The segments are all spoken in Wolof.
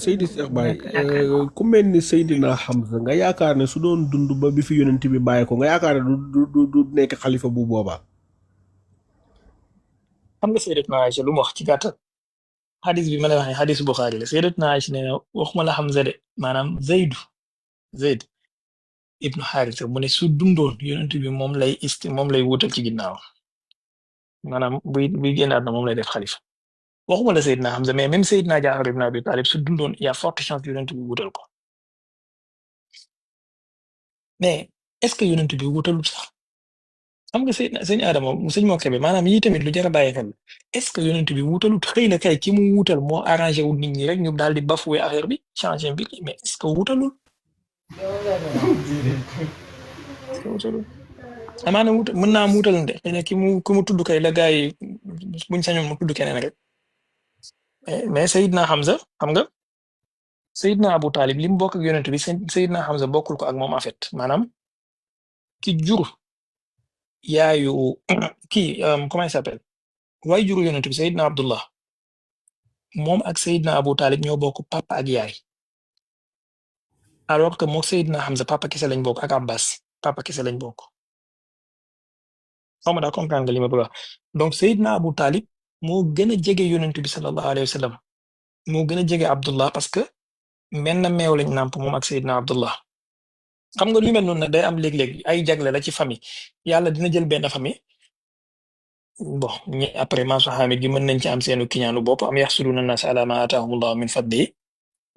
Seydi Cheikh Baye nekk yaakaar. ku mel ni Seydina Hamza nga yaakaar ne su doon dund ba bi fi yonent bi bàyyi ko nga yaakaar ne du nekk xalifa bu boobaa. xam nga Sayyidatuna Aïcha lu mu wax ci gàttal xadis bi ma lay waxee xadis Buxaari la Sayyidatuna Aïcha nee na waxuma la Hamza de maanaam Zayd ibnu Xaarisa mu ne su dundoon yonent bi moom lay wutal ci ginnaaw maanaam buy génn àdduna moom lay def xalifa waxuma la Seydina Hamza mais même Seydina Jaafar ibn Abi Talib su dundoon y a forte chance yonent bi wutal ko mais est-ce que yonent bi wutalut sax xam nga sëñ Adama sëñ Mokke bi maanaam yii tamit lu jar a bàyyi xel est-ce que yonent bi wutalut xëy na kay ki mu wutal moo arrangé wu nit ñi rek ñu daal di bafoué affaire bi changé mbir yi mais est-ce que wutalul est-ce que wutalul amaana mën naa am wutalante xëy na ki mu tudd kay la gars yi buñ sañoon mu tudd keneen rek mais Seydina Hamza xam nga Seydina Abu Talib li mu bokk ak yonent bi Seydina Hamza bokkul ko ak moom en fait maanaam ki jur yaayu kii comment il s'appelle waaye juru yonent bi Seydina Abdullah moom ak Seydina Abu Talib ñoo bokk papa ak yaay alors que mook Seydina Hamza papa kese lañ bokk ak Abbas papa kese lañ bokk xaw ma daa comprendre nga li ma bëgg a wax donc Seydina Abu Talib moo gën a jege yonent bi sallallahu alayhi wa sallam moo gën a jege Abdullah parce que mel na meew lañ nàmp moom ak Seydina Abdullah xam nga lu mel noonu nag day am léeg-léeg ay jagle la ci famille yàlla dina jël benn famille bon ñi après maasu xaamit gi mën nañ ci am seenu kiñaanu bopp am yaxsuduna nas ala ma ataahumullahu min fadli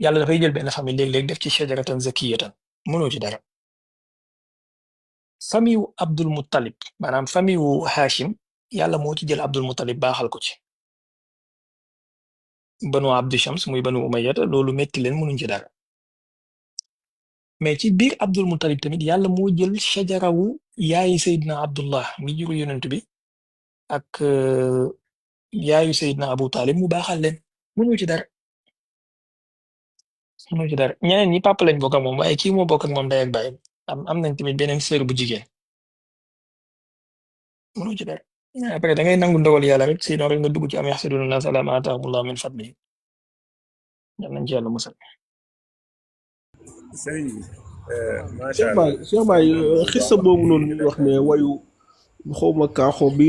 yàlla dafay jël benn famille léeg-léeg def ci shajaratan zakiyatan mënoo ci dara famille wu Abdul Muttalib maanaam famille wu Hashim yàlla moo ci jël Abdul Muttalib baaxal ko ci banu Abdi Shams muy banu Umayyata loolu metti leen mënuñ ci dara mais ci biir Abdul Muttalib tamit yàlla moo jël shajarawu yaayi Seydina Abdullah mi juru yonent bi ak yaayu Seydina Abu Talib mu baaxal leen mënoo ci dara mënoo ci dara ñeneen ñi papa lañ bokk ak moom waaye kii moo bokk ak moom day ak baay am nañ tamit beneen sœur bu jigéen mënoo ci dara après da ngay nangu ndogal yàlla rek sinon rek nga dugg ci am yaxsiduna nas ala ma ataahumullah min fadli yal nañ ci yàlla musal sëriñ bi macha allah. Cheikh Baye xissa boobu noonu ñuy wax ne wayu xawma kaaxo bi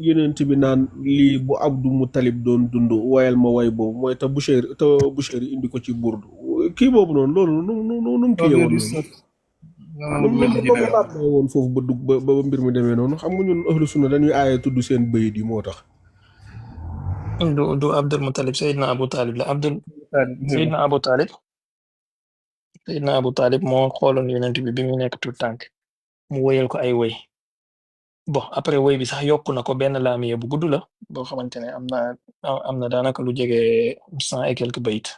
yonent bi naan lii bu Abdu Mutalib doon dund woyal ma way boobu mooy te Busheeri indi ko ci burdu kii boobu noonu loolu nu mu kii woon noonu nu mu làmbee woon foofu ba dugg ba mbir mi demee noonu xam nga ñun ahlu sunna dañuy aaye tudd seen bayit yi moo tax. du Abdul Muttalib Seydina Abu Talib la Seydina Abu Talib Seydina Abu Talib moo xooloon yonent bi mu nekk tout tànk mu woyal ko ay woy bon après woy bi sax yokku na ko benn laamiye bu gudd la boo xamante ne am na daanaka lu jege 100 et quelques bayit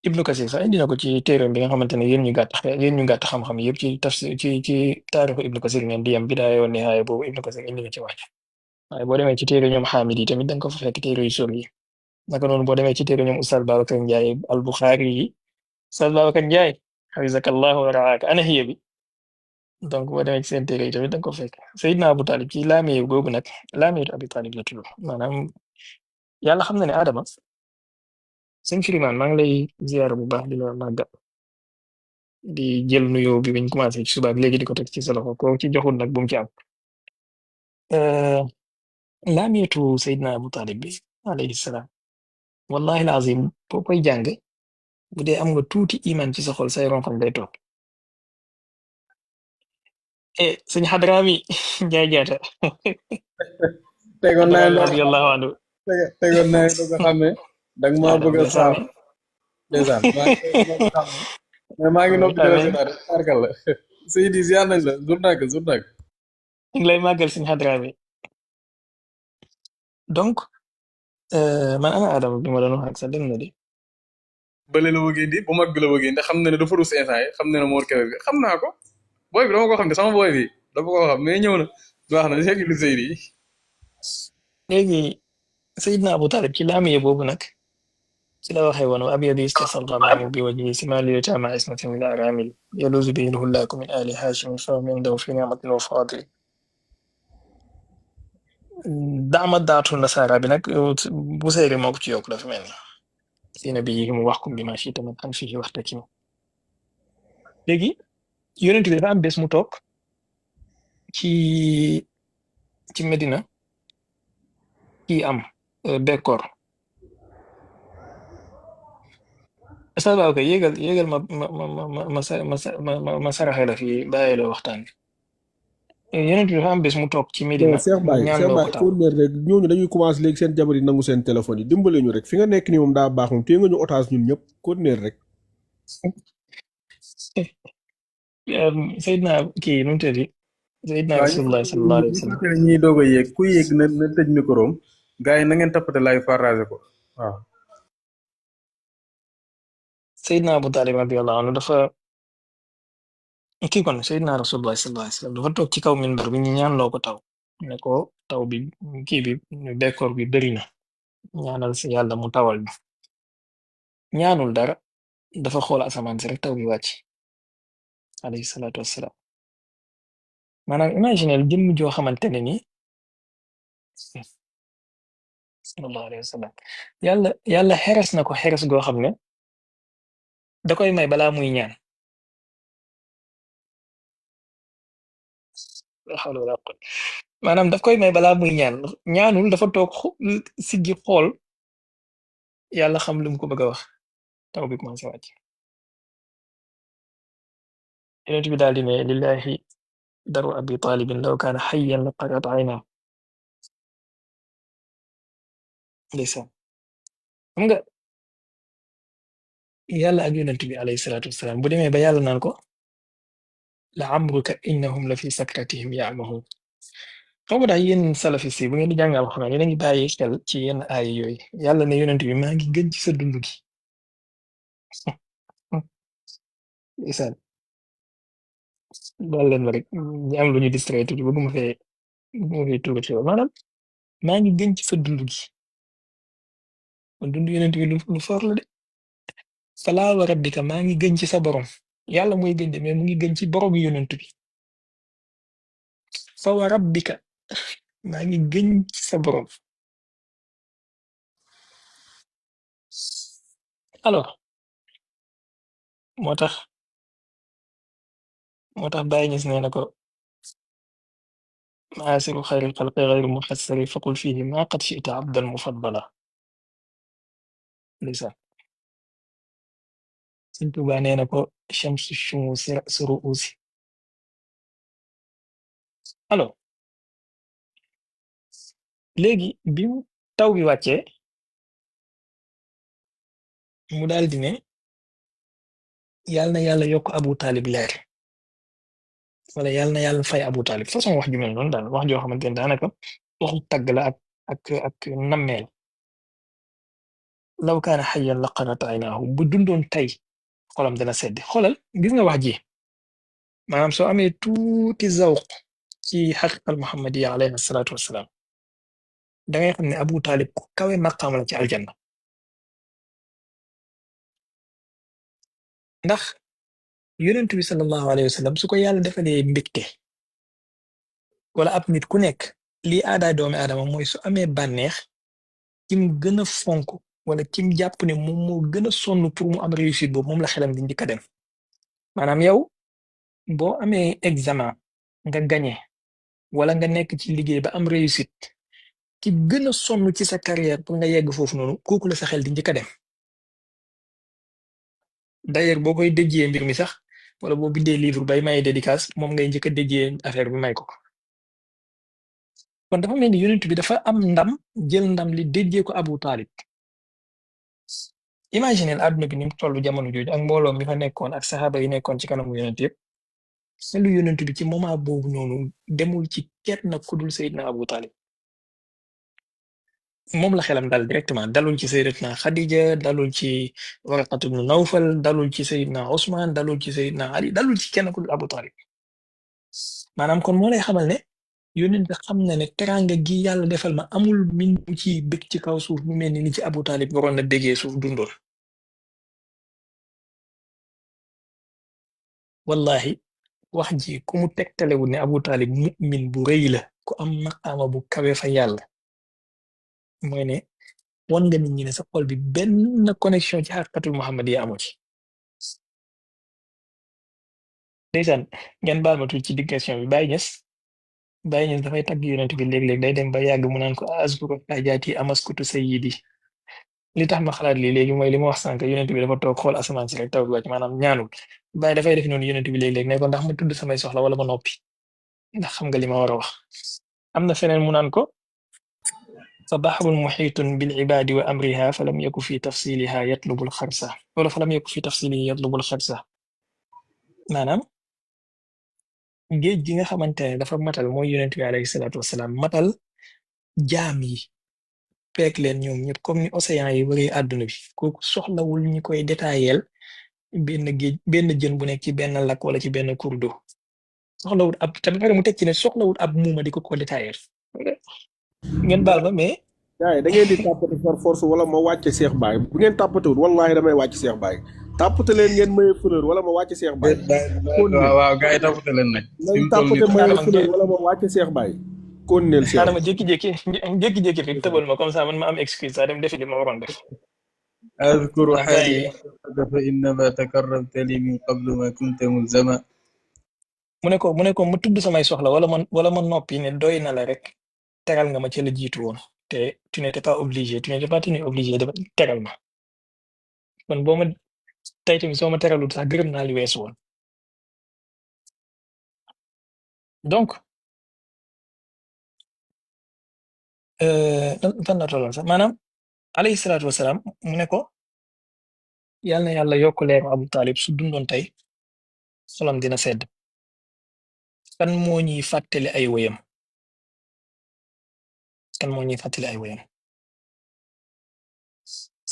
Ibnu Kasir sax indi na ko ci téeram bi nga xamante ne yéen ñu gàtt xam-xam yëpp ci tafsir ci taarixu Ibnu Kasir ngeen di yem bidaaya wa nihaaya boobu Ibnu Kasir indi na ci wax waaye boo demee ci téere ñoom xaamid yi tamit da nga ko fa fekk téere yu sori yi naka noonu boo demee ci téere ñoom Oustaz Babacar Ndiaye al Buxaari yi Oustaz Babacar Ndiaye xafizakallahu wa raaka ana hiya bi donc boo demee ci seen téere yi tamit da nga ko fekk Seydina Abu Talib ci laamiye googu nag laamiyetu Abi Talib la tudd maanaam yàlla xam na ne Adama sëñ Firimaan maa ngi lay ziyaara bu baax di la màggal di jël nuyoo bi biñ commencé ci suba ak léegi di ko teg ci sa loxo ko ci joxul nag bu mu ci am laamiyetu Seydina Abu Talib bi alayhi salaam wallahi lazim boo koy jàng bu dee am nga tuuti iman ci sa xol say ronkoñ day toog sëñ Xadraami Njaay Jaata tegoon naa Xadraami loo radiyallahu anhu tegoon naa loo nga xam ne danga maa bëgg a saaf ndeysaan mais maa ngi noppi di la seetaan tarkal la Seydi ziar nañ la jour nag ñu ngi lay màggal sëñ Xadraami donc man ana Adama bi ma doon wax ak sa dem na di bële la wëgee di bu mag bi la wëgee ndax xam na ne dafa rus instant yi xam na ne Mor Kébé bi xam naa ko booy bi dama ko xam ne sama booy bi dama ko xam mais ñëw na baax na léegi lu Seydi léegi Seydina Abu Talib ci laamiye boobu nag ci la waxee woon wa abyadu istasal ghamaamu bi wajhi simaali yutaama ismatin min aramil yaluuzu bihi lhullaaku min ali hashim fa hum indahu fi ni'matin wa fadli daama daatu nasaara bi nag bu seeri moo ko ci yokk dafa mel ni fi nabiyihim wahkum bimaa shi'ta min anfihi wahtakim. léegi yonent bi dafa am bés mu toog ci Medina kii am bekkoor. Ustaz Babacar yéegal ma saraxe la fii bàyyi la waxtaan bi. Yonent bi dafa am bés mu toog ci non Medina ñu ñaan Cheikh loo ko Baye taw. ko ne rek ñooñu dañuy commencé léegi seen jabar yi nangu seen téléphone yi dimbale ñu rek fi nga nekk nii moom daa baax moom téye nga ñu otage ñun ñëpp ko ne rek. Seydina kii nu mu tëddi Seydina waaw Rasulullah sallallahu alayhi ñu wa sallam. fàttali ñuy doog a yéeg ku yéeg na tëj micro am gars yi na ngeen tappate lay paragé ko waaw. Seydina Abu Talib radiyallahu anhu dafa kii kon Seydina Rasulullah sallallahu alayhi wa sallam dafa toog ci kaw minbar bi ñu ñaan loo ko taw ne ko taw bi kii bi bekkoor bi bëri na ñaanal si yàlla mu tawal bi ñaanul dara dafa xool asamaan si rek taw bi wàcc alayhi salaatu wassalaam. maanaam imaginel jëmm joo xamante ne ni sallallahu alayhi wa sallam yàlla xeres na ko xeres goo xam ne da koy may balaa muy ñaan. la hawla wala quwwata maanaam daf koy may balaa muy ñaanul dafa toog siggi xool yàlla xam lu mu ko bëgg a wax taw bi commencé wàcc. yonent bi daal di ne lillahi daru abi talibin law kaana hayyan la qarat aynaa. ndeysaan xam nga yàlla ak yonent bi alayhi salaatu wassalaam bu demee ba yàlla naan ko la amruka innahum la fi sakratihim ya'mahun. xam nga daal yéen salafis yi bu ngeen di jàng alxuraan yéen a ngi bàyyi xel ci yenn aaya yooyu yàlla ne yonent bi maa ngi gën ci sa dund gi. ndeysaan baal leen ma rek ñu am lu ñu distraité tuuti bëgguma fee tuuru ci maanaam maa ngi gën ci sa dund gi kon dund yonent bi lu for la de falaa wa rabbika maa ngi gën ci sa borom yàlla mooy gën de mais mu ngi gën ci borom yonent bi fa wa rabbika maa ngi gën ci sa borom. alors moo tax Baye Niass nee na ko maasiru xayril xalqi xayru muxassari faqul fihi maa qad shi'ta abdan mufaddala. ndeysaan Sëñ Tuubaa nee na ko shamsu shumuusi ra'su ru'uusi. alors léegi bi mu taw bi wàccee mu daal di ne yàlla na yàlla yokk Abu Talib leer wala yàlla na yàlla fay Abu Talib façon wax ju mel noonu daal wax joo xamante ne daanaka waxu tagg la ak nammeel. law kaana xayyan la qarat aynaahu bu dundoon tey xolam dana sedd xoolal gis nga wax ji maanaam soo amee tuuti zawq ci xaqiqal muhammadiya alayhi salaatu wassalaam da ngay xam ne Abu Talib ku kawe maqaam la ci aljanna ndax yonent bi sallallahu alayhi wa sallam su ko yàlla defalee mbégte wala ab nit ku nekk lii aadaa doomi aadama mooy su amee bànneex kim gën a fonk wala kim jàpp ne moom moo gën a sonn pour mu am réussite boobu moom la xelam di njëkk a dem maanaam yow boo amee examen nga gagné wala nga nekk ci liggéey ba am réussite ki gën a sonn ci sa carrière pour nga yegg foofu noonu kooku la sa xel di njëkk a dem d'ailleurs boo koy déjee mbir mi sax wala boo bindee livre bay maye dédicace moom ngay njëkk a déjee affaire bi may ko kon dafa mel ni yonent bi dafa am ndam jël ndam li déjee ko Abu Talib. imaginez àdduna bi ni mu toll jamono jooju ak mbooloo mi fa nekkoon ak saxaaba yi nekkoon ci kanamu yonent yëpp xelu yonent bi ci moment boobu noonu demul ci kenn ku dul Seydina Abu Talib moom la xelam dal directement dalul ci Sayyidatuna Khadija dalul ci Waraqatu ibn Nawfal dalul ci Seydina Ousmane dalul ci Seydina Ali dalul ci kenn ku dul Abu Talib maanaam kon moo lay xamal ne yonent xam na ne teranga gi yàlla defal ma amul min bu ci bëgg ci kaw suuf mu mel ni ci Abu Talib waroon na déggee suuf dundoon wallahi wax ji ku mu tegtalewul ne Abu Talib mu'min bu rëy la ku am maqaama bu kawe fa yàlla mooy ne won nga nit ñi ne sa xol bi benn connexion ci xaqiqatul Muhammad yi amu ci ndeysaan ngeen baal ma tuuti ci digression bi Baye Niass dafay tagg yonent bi léeg-léeg day dem ba yàgg mu naan ko azkuru xaajaati amaskutu sayyidi li tax ma xalaat lii léegi mooy li ma wax sànq yonent bi dafa toog xool asamaan si rek taw bi wàcc maanaam ñaanul Baye dafay def noonu yonent bi léeg-léeg ne ko ndax ma tudd samay soxla wala ma noppi ndax xam nga li ma war a wax am na feneen mu naan ko fa baxrun muxiitun bil ibaadi wa amriha falam yaku fi tafsiliha yatlubul xarsa wala falam yaku fi tafsilihi yatlubul xarsa maanaam géej gi nga xamante ne dafa matal mooy yonent bi alayhi salaatu wasalaam matal jaam yi peeg leen ñoom ñëpp comme ni océan yi wëree àdduna bi kooku soxlawul ñi koy détailleel benn jën bu nekk ci benn lac wala ci benn cours d'eau soxlawul ab te ba pare mu teg ci ne soxlawul ab muuma di ko détailleel ngeen baal ma mais gars yi da ngeen di tàppate par force wala ma wàcce Cheikh Baye bu ngeen tàppatewul wallaahi damay wàcc Cheikh Baye tàppate leen ngeen maye fleur wala ma wàcce Cheikh Baye. waaw waaw gars yi tappate leen nag. nañ tàppate maye fleur wala ma wàcce Cheikh Baye. kon neel Cheikh xaaral ma jékki-jékki rek tëbal ma comme ça man ma am excuse saa dem defi li ma waroon def. azkuru xaali fa innama takarramta li min qablu ma kunta mulzama. mu ne ko ma tudd samay soxla wala ma noppi ne doy na la rek teral nga ma ci la jiitu woon te tu n'étais pas obligé tu n'étais pas tenu obligé de teral ma kon boo ma tey tamit soo ma teralul sax gërëm naa li weesu woon donc fan la tolloon sax maanaam alayhi salaatu wasalaam mu ne ko yal na yàlla yokk leeru Abu Talib su dundoon tey xolam dina sedd kan moo ñuy fàttali ay woyam kan moo ñuy fàttali ay woyam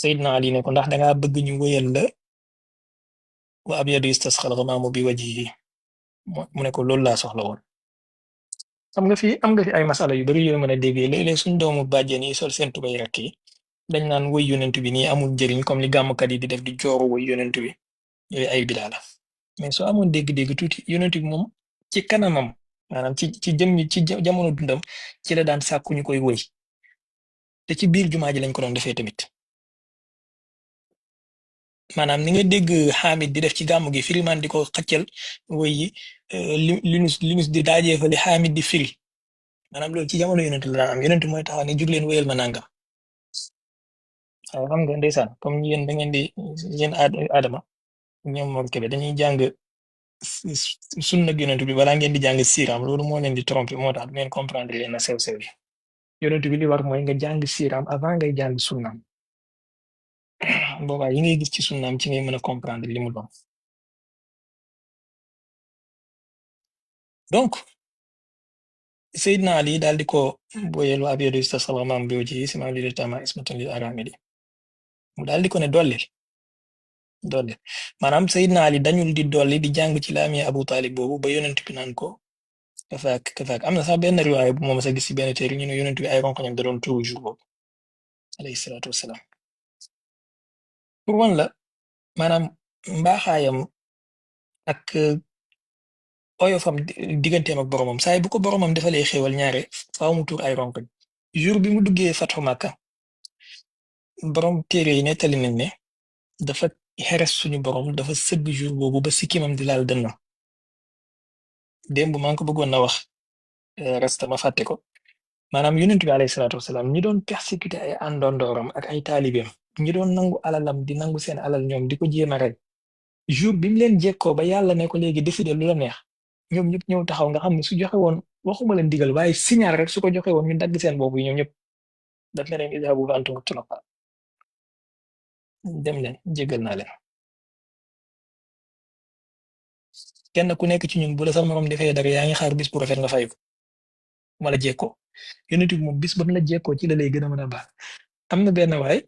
Seydina Ali ne ko ndax dangaa bëgg ñu wéyal la wa abyadu istasqal ghamaamu bi wajhihi mu ne ko loolu laa soxla woon am nga fi ay masala yu bari yoo mën a déggee léeg-léeg suñ doomu bàjjen yi sol seen tubay rakk yi dañ naan woy yonent bi nii amul njëriñ comme li gàmmkat yi di def di jooru woy yonent bi yooyu ay bidaa la mais soo amoon dégg-dégg tuuti yonent bi moom ci kanamam maanaam ci jamono dundam ci la daan sàkku ñu koy woy te ci biir jumaa ji lañ ko doon defee tamit maanaam ni nga dégg xaamid di def ci gàmmu gi firimaan di ko xëccal woy yi linus di daajeefali xaamid di firi maanaam loolu ci jamono yonent la daan am yonent mooy taxaw ne jug leen wéyal ma nangam waaw xam nga ndeysaan comme yéen da ngeen di yéen Adama ñoom Mor Kébé dañuy jàng sunna yonent bi balaa ngeen di jàng siiraam loolu moo leen di tromper moo tax du ngeen comprendre leen na sew-sew yi yonent bi li war mooy nga jàng siiraam avant ngay jàng sunnaam boobaa yi ngay gis ci sunnaam ci ngay mën a comprendre li mu doon donc Seydina Ali daal di ko boyelu abyadu istasqal ghamaamu bi wajhihi simaam lil yataama ismatun lil araamili mu daal di ko ne dollil maanaam Seydina Ali dañul di dolli di jàng ci laami Abu Talib boobu ba yonent bi naan ko kafaak am na sax benn riwaaya bu moom sa gis ci benn téere ñu ne yonent bi ay ronkoñam da doon tuuru jour boobu alayhi salaatu wasalaam pour wan la maanaam mbaaxaayam ak oyofam digganteem ak boromam saay bu ko boromam defalee xéewal ñaare faaw mu tuur ay ronkoñ jour bi mu duggee Fathu Makka borom téere yi nettali nañ ne dafa xeres suñu borom dafa sëgg jour boobu ba sikkimam di laal dënnam démb maa ngi ko bëggoon na wax resta ma fàtte ko maanaam yonent bi alayhi salaatu wasalaam ñi doon persécuté ay àndondooram ak ay taalibeem ñi doon nangu alalam di nangu seen alal ñoom di ko jéem a rey jour bi mu leen jekkoo ba yàlla ne ko léegi décider lu la neex ñoom ñëpp ñëw taxaw nga xam ne su joxe woon waxuma leen digal waaye signal rek su ko joxe woon ñu dagg seen boobu ñoom ñëpp daf ne leen idhabu fa antum tulaqa dem leen jéggal naa leen kenn ku nekk ci ñun bu la sa morom defee dara yaa ngi xaar bis bu rafet nga fay ko wala jekkoo yonent bi moom bis ba mu la jekkoo ci la lay gën a mën a baax am na benn waay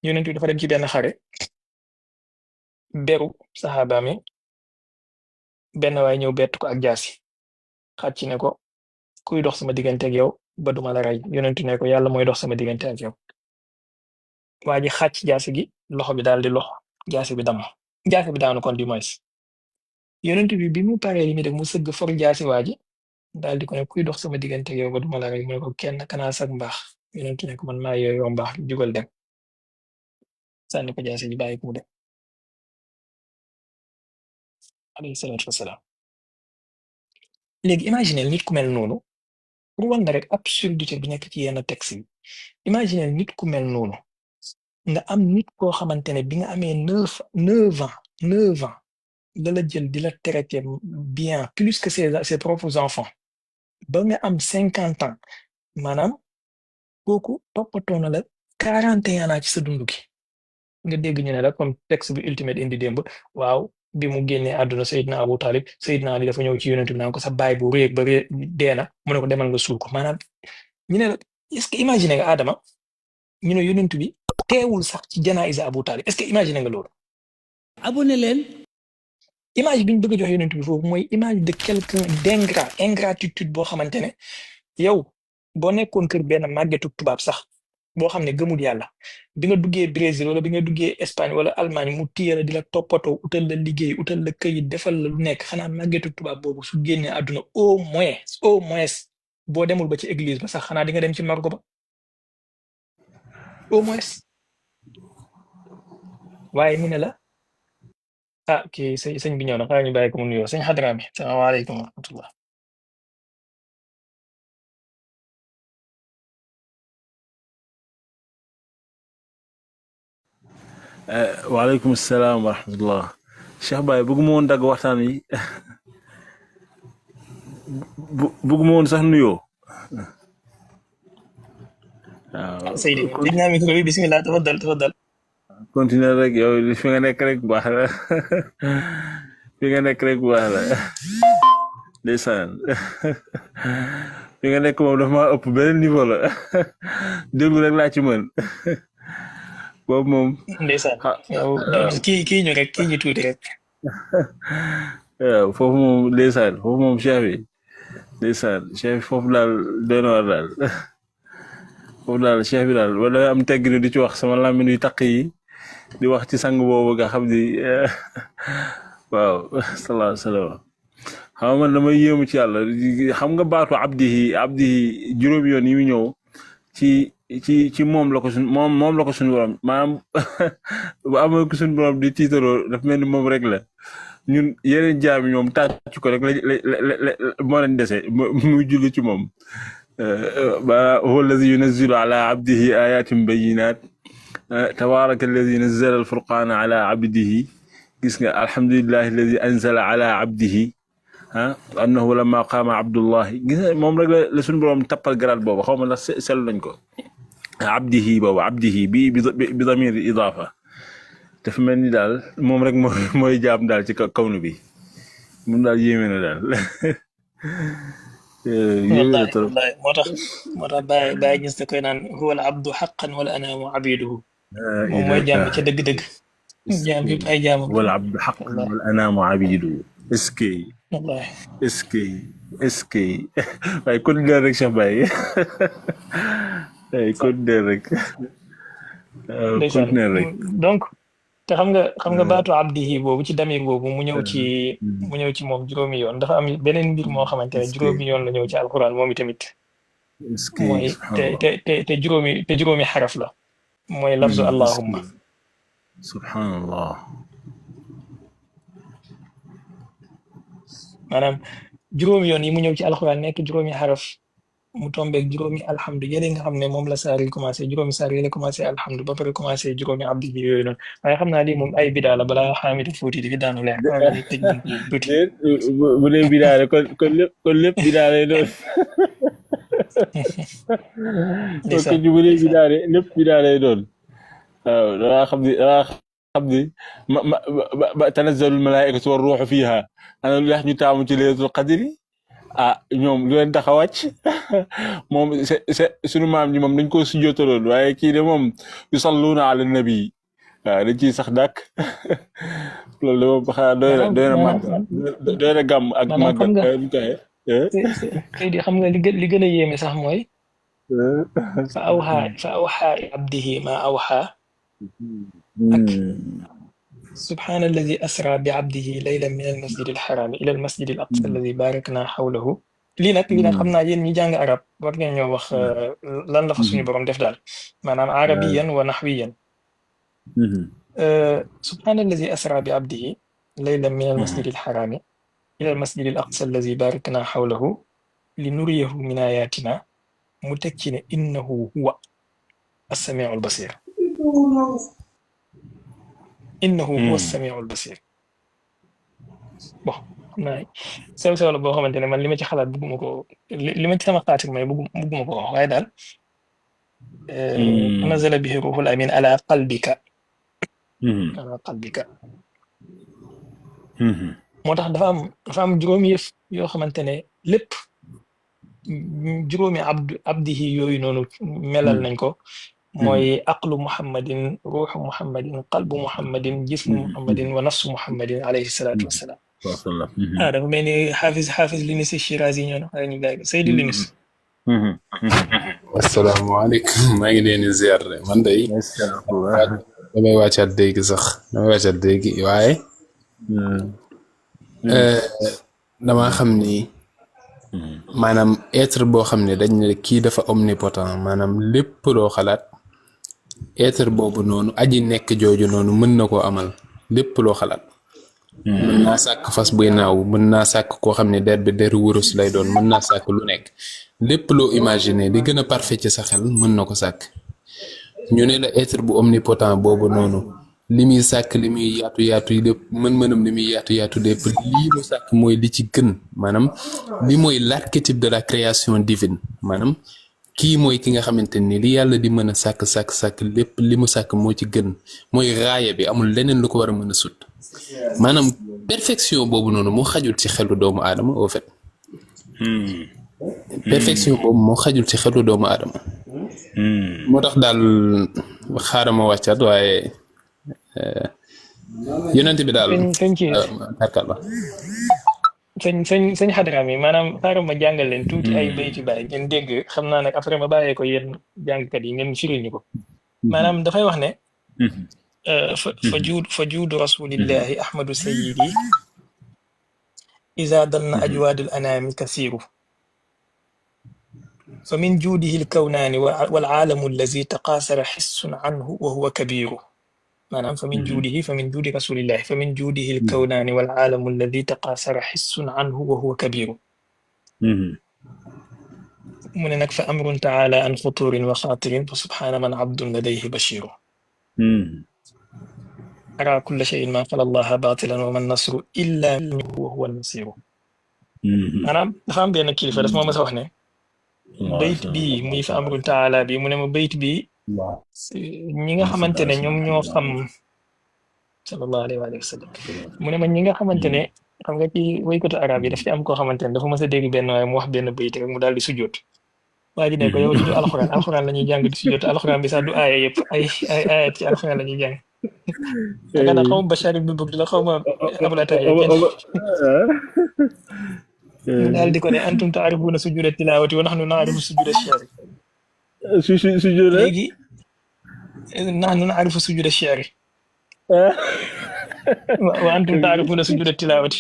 yonent bi dafa dem ci benn xare beru saxaaba mi benn waay ñëw bett ko ak jaasi xàcc ne ko kuy dox sama diggante ak yow ba duma la rey yonent ne ko yàlla mooy dox sama diggante ak yow waa ji xàcc jaasi gi loxo bi daal di lox jaasi bi damm jaasi bi daanu kon du moins yonent bi mu paree li mi def mu sëgg for jaasi waa ji daal di ko ne kuy dox sama diggante ak yow ba duma la rey mu ne ko kenn kanaa sag mbaax yonent ne ko man maa yooyoo mbaax jugal dem sànni ko jaasi ji bàyyi ko mu dem alayhi salaatu wasalaam. léegi imaginel nit ku mel noonu pour wan na rek absurdité bi nekk ci yenn texte yi imaginel nit ku mel noonu nga am nit koo xamante ne bi nga amee 9 ans da la jël di la traiter bien plus que ses propres enfants ba nga am 50 ans maanaam kooku toppatoo na la 41 ans ci sa dund gi nga dégg ñu ne la comme texte bi ultimate indi démb waaw bi mu génnee àdduna Seydina Abu Talib Seydina Ali dafa ñëw ci yonent bi naan ko sa baay bu réeg ba réeg dee na mu ne ko demal nga suul ko maanaam ñu ne la est-ce que imaginer nga Adama ñu ne yonent bi teewul sax ci janaïsa Abu Talib est-ce que imaginer nga loolu. abonné leen. image bi ñu bëgg a jox yonent bi foofu mooy image de quelqu'un ingratitude boo xamante ne yow boo nekkoon kër benn màggetu tubaab sax boo xam ne gëmul yàlla bi nga duggee Brésil wala bi nga duggee Espagne wala Allemagne mu téye la di la toppatoo utal la liggéey utal la këyit defal la lu nekk xanaa màggetu tubaab boobu su génnee àdduna au moins boo demul ba ci église ba sax xanaa di nga dem ci margo ba au moins waaye ñu ne la kii sëñ bi ñëw na xaaral ñu bàyyi ko mu nuyoo sëñ Xadraami salaamaaleykum wa rahmatullah. waaleykum salaam wa rahmatullah. Cheikh Baye bëgguma woon dagg waxtaan wi bëgguma woon sax nuyoo. waaw Seydi dégg naa micro bi bismillah tafaddal. continuer rek yow fi nga nekk rek baax la fi nga nekk rek baax la ndeysaan fi nga nekk moom dafa maa ëpp beneen niveau la déglu rek laa ci mën boobu moom. ndeysaan yow kii ñu tuuti rek. waaw foofu moom ndeysaan foofu moom chef bi ndeysaan chef bi foofu daal doy na war daal foofu daal chef bi daal wala am tegginu di ci wax sama làmmiñ yu taq yi di wax ci sang boobu nga xam ni waaw sallallahu alayhi wa sallam xam nga man damay yéemu ci yàlla xam nga baatu abdihi juróomi yoon yi mu ñëw ci moom la ko moom la ko suñu borom maanaam bu amoon ko suñu borom di tiitaroo dafa mel ni moom rek la ñun yeneen jaam yi ñoom tàcc ko rek la moo leen dese muy julli ci moom ba huwa alladi yunazzilu ala abdihi ayatin bayinat tabaraka alladi nazzala alfurqana ala abdihi gis nga alhamdulillahi alladi anzala ala abdihi annahu lamma qaama abdullahi gis nga moom rek la suñu borom tappal garaat boobu xaw ma ndax seetlu nañ ko abdihi boobu abdihi bi damir idafa dafa mel ni daal moom rek mooy jaam daal ci kawnu bi moom daal yéeme na daal wallahi moo tax bàyyi gis da koy naan huwa al abdu xaqan wala anaamu abiduhu moom mooy jaam ca dëgg-dëgg jaam yëpp ay jaamam wala abdu xaqan wala anaamu abiduhu est-ce que wallahi est-ce que waaye continuer rek Cheikh Baye waaye continuer rek continuer rek donc te xam nga baatu abdihi boobu ci damir boobu mu ñëw ci moom juróomi yoon dafa am beneen mbir moo xamante ne juróomi yoon la ñëw ci alquran moom itamit mooy te juróomi xaraf la mooy lafzu allahumma subhanallah maanaam juróomi yoon yi mu ñëw ci alquran nekk juróomi xaraf mu tombeeg juróomi alhamdu yële nga xam ne moom la saar yi commencé juróomi saar yi la commencé alhamdu ba pare commencé juróomi abdi bi yooyu noonu waaye xam naa lii moom ay bidaa la balaa xaamitu fuuti di fi daanu leer tëj tuuti bu dee bidaa la kon lépp bidaa lay doon kon bu dee bidaa lépp bidaa lay doon waaw dangaa xam ni ba tanazzalul malaa'ikatu war ruuhu fiihaa ana lu tax ñu taamu ci laylatul qadri ñoom lu leen tax a wàcc moom sunu maam ñi moom dañ ko sujjootaloon waaye kii de moom yusalluuna ala nabi waaw dañ ciy sax dàkk loolu de moom xanaa doy na gàmm ak màgg ñu koy Seydi xam nga li gën a yéeme sax mooy fa awxaa abdihi ma awxaa ak سبحان الذي أسرى بعبده ليلا من المسجد الحرام إلى المسجد الأقصى الذي باركنا حوله lii nag xam naa yéen ñi jàng arab war ngeen ñoo wax lan la fa suñu borom def daal maanaam arabiyan wa naxwiyan سبحان الذي أسرى بعبده ليلا من المسجد الحرام إلى المسجد الأقصى الذي باركنا حوله لنريه من آياتنا متكن إنه هو السميع البصير إنه هو السميع البصير bon xam naa sew la boo xamante ne man li ma ci xalaat bëgguma ko li ma ci sama xaatir mooy bëgguma ko wax waaye daal nazala bihi ruhul amin ala qalbika moo tax dafa am juróomi yëf yoo xamante ne lépp juróomi abdihi yooyu noonu melal nañ ko mooy aqlu muhammadin ruuxu muhammadin qalbu muhammadin jismu muhammadin wa nafsu muhammadin alayhi salaatu wassalaam dafa mel ni xaafis Linis Shirazi ñoo na xare ñu gaay Seydi Linis asalaamaaleykum maa ngi leen di ziar man day damay wàccaat dégg sax waaye dama xam ni maanaam être boo xam ne dañ ne kii dafa omnipotent maanaam lépp loo xalaat être boobu noonu aji nekk jooju noonu mën na koo amal lépp loo xalaat mën naa sàkk fas buy naaw mën naa sàkk koo xam ne der bi deru wurus lay doon mën naa sàkk lu nekk lépp loo imaginer li gën a parfait ci sa xel mën na ko sàkk ñu ne la être bu omnipotent boobu noonu li muy sàkk li muy yaatu lépp mën-mënam li muy yaatu lépp lii mu sàkk mooy li ci gën maanaam li mooy l'archétype de la création divine maanaam kii mooy ki nga xamante ni li yàlla di mën a sàkk lépp li mu sàkk moo ci gën mooy raaya bi amul leneen lu ko war a mën a sut maanaam perfection boobu noonu moo xajul ci xelu doomu aadama au fait perfection boobu moo xajul ci xelu doomu aadama moo tax daal xaaral ma wàccaat waaye yonent bi daal tarkal la sëñ Xadrami maanaam xaaral ma jàngal leen tuuti ay bayti baay ngeen dégg xam naa nag après ma bàyyee ko yéen jàngkat yi ngeen firil ñu ko maanaam dafay wax ne fa juudu rasulillahi ahmadu sayyidi iza danna ajwaadul anaami kasiiru fa min juudihi alkawnaani wal aalamu allazi taqaasara xissun anhu wa huwa kabiiru maanaam fa min juudi rasulillahi fa min juudihi alkawnaani wal aalamu alladi taqaasara xissun anhu wa huwa kabiru mu ne nag fa amrun taala an xuturin wa xaatirin fa subhaana man abdun ladayhi bashiru ara kulla cheyin ma qala allaha batilan wa man nasru illa wa huwa alnasiru maanaam dafa am benn kilifa daf ma mas a wax ne bayt bii muy fa amrun taala bi mu ne ma bayt bii ñi nga xamante ne ñoom ñoo xam sallallahu alayhi wa sallam mu ne ma ñi nga xamante ne xam nga ci waykatu arab yi daf ci am koo xamante ne dafa mas a dégg benn waaye mu wax benn bayt rek mu daal di sujjoot waa ji ne ko yow li du alxuraan la ñuy jàng di sujjoot alxuraan bi sax du aaya yëpp ay ayat ci alxuraan la ñuy jàng danga na xaw ma Bachar ibn Burd la xaw ma Abul Ataaya daal di ko ne antum taarifuuna sujuuda tilaawati wa nahnu naarifu sujuuda shi'ri léegi nahnu naarifu sujuuda shi'ri wa antum taarifuuna sujuuda tilaawati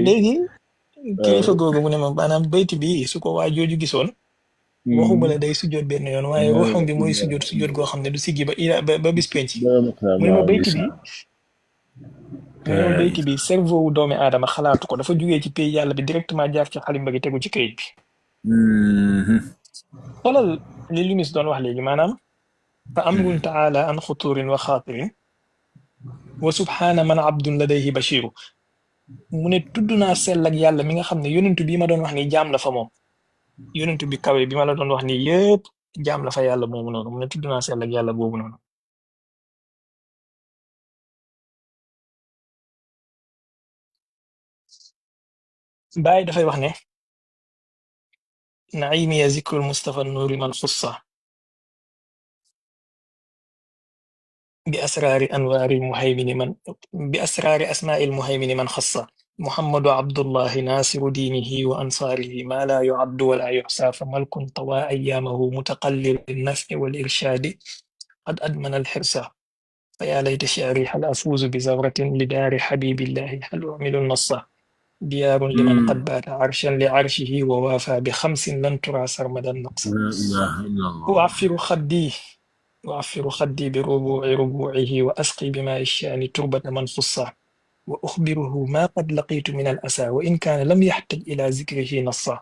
léegi kilifa googu mu ne ma maanaam bayti bi su ko waa jooju gisoon waxuma la day sujjoot benn yoon waaye ruuxam bi mooy sujjoot goo xam ne du siggi ba bis penc mu ne ma bayti bi cerveau wu doomi aadama xalaatu ko dafa jugee ci pays yàlla bi directement jaar ci xalimba gi tegu ci kayit bi xoolal li Linis doon wax léegi maanaam fa amrun taala an xuturin wa xaatirin wa subhaana man abdun ladayhi bashiru mu ne tudd naa sell ak yàlla mi nga xam ne yonentu bi ma doon wax ni jaam la fa moom yonentu bi kawe bi ma la doon wax ni yëpp jaam la fa yàlla moomu noonu mu ne tudd naa sell ak yàlla boobu noonu Baay dafay wax ne naimi ya zikrul mustafa nuuri man xussa bi asraari anwaari muhaymini man bi asraari asmaa'il muhaymini man xassa muhammadu abdullahi naasiru diinihi wa ansaarihi ma laa yu'addu wa laa yuxsaa fa malkun tawaa ayyaamahu mutaqallir binnafi wal irshaadi qad admana alxirsa fa yaa layta shi'ri hal afuuzu bi zawratin li daari xabiibillahi hal u'milu nassa ديار لمن قد بات عرشا لعرشه ووافى بخمس لن ترى سرمدا نقصا أعفر خدي وأعفر خدي بربوع ربوعه وأسقي بماء الشان تربة من خصه وأخبره ما قد لقيت من الأسى وإن كان لم يحتج إلى ذكره نصا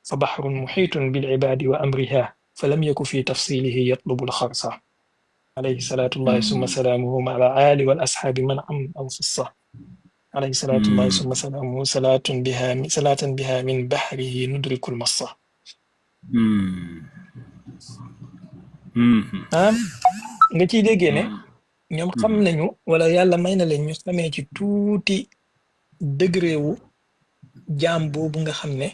فبحر محيط بالعباد وأمرها فلم يك في تفصيله يطلب الخرصة عليه صلاة الله ثم سلامه مع الآل والأصحاب من عم أو خصه عليه صلاة الله ثم سلامه صلاة بها من بحره ندرك المصة am nga ciy déggee ne ñoom xam nañu wala yàlla may na leen ñu xamee ci tuuti degré wu jaam boobu nga xam ne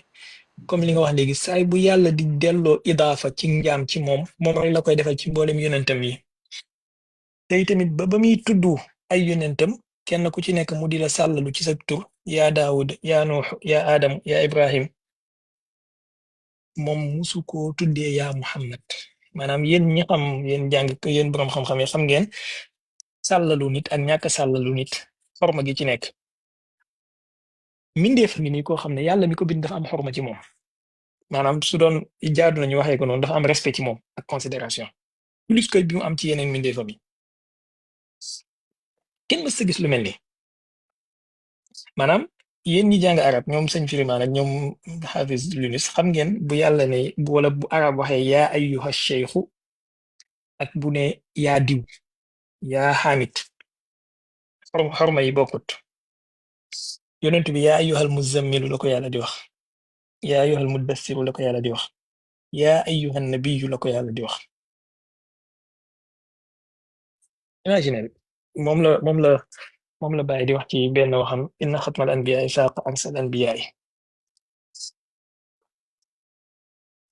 comme li nga wax léegi saay bu yàlla di delloo idaafa ci njaam ci moom rek la koy defal ci mboolem yonentam yi tey tamit ba muy tudd ay yonentam kenn ku ci nekk mu di la sàllalu ci sa tur yaa Daawud yaa Nuux yaa Adam yaa Ibrahim moom musu koo tuddee yaa Muhammad maanaam yéen ñi xam yéen jàng yéen borom xam-xam yi xam ngeen sàllalu nit ak ñàkk sàllalu nit xorma gi ci nekk mindeef ngi nii koo xam ne yàlla mi ko bind dafa am xorma ci moom maanaam su doon jaadu nañu waxee ko noonu dafa am respect ci moom ak considération plus que bi mu am ci yeneen mindeefam yi kenn mës a gis lu mel ni maanaam yéen ñi jàng arab ñoom sëñ Firimaan ak ñoom Hafiz Yunus xam ngeen bu yàlla ne wala bu arab waxee yaa ayyuha cheikhu ak bu ne yaa diw yaa xaamit xorma yi bokkut yonent bi yaa ayyuhal muzammilu la ko yàlla di wax yaa ayyuhal muddassiru la ko yàlla di wax yaa ayyuhan nabiyyu la ko yàlla di wax imagine moom la bàyyi di wax ci benn waxam inna xatmal anbiyaay saaqa arsal anbiyaay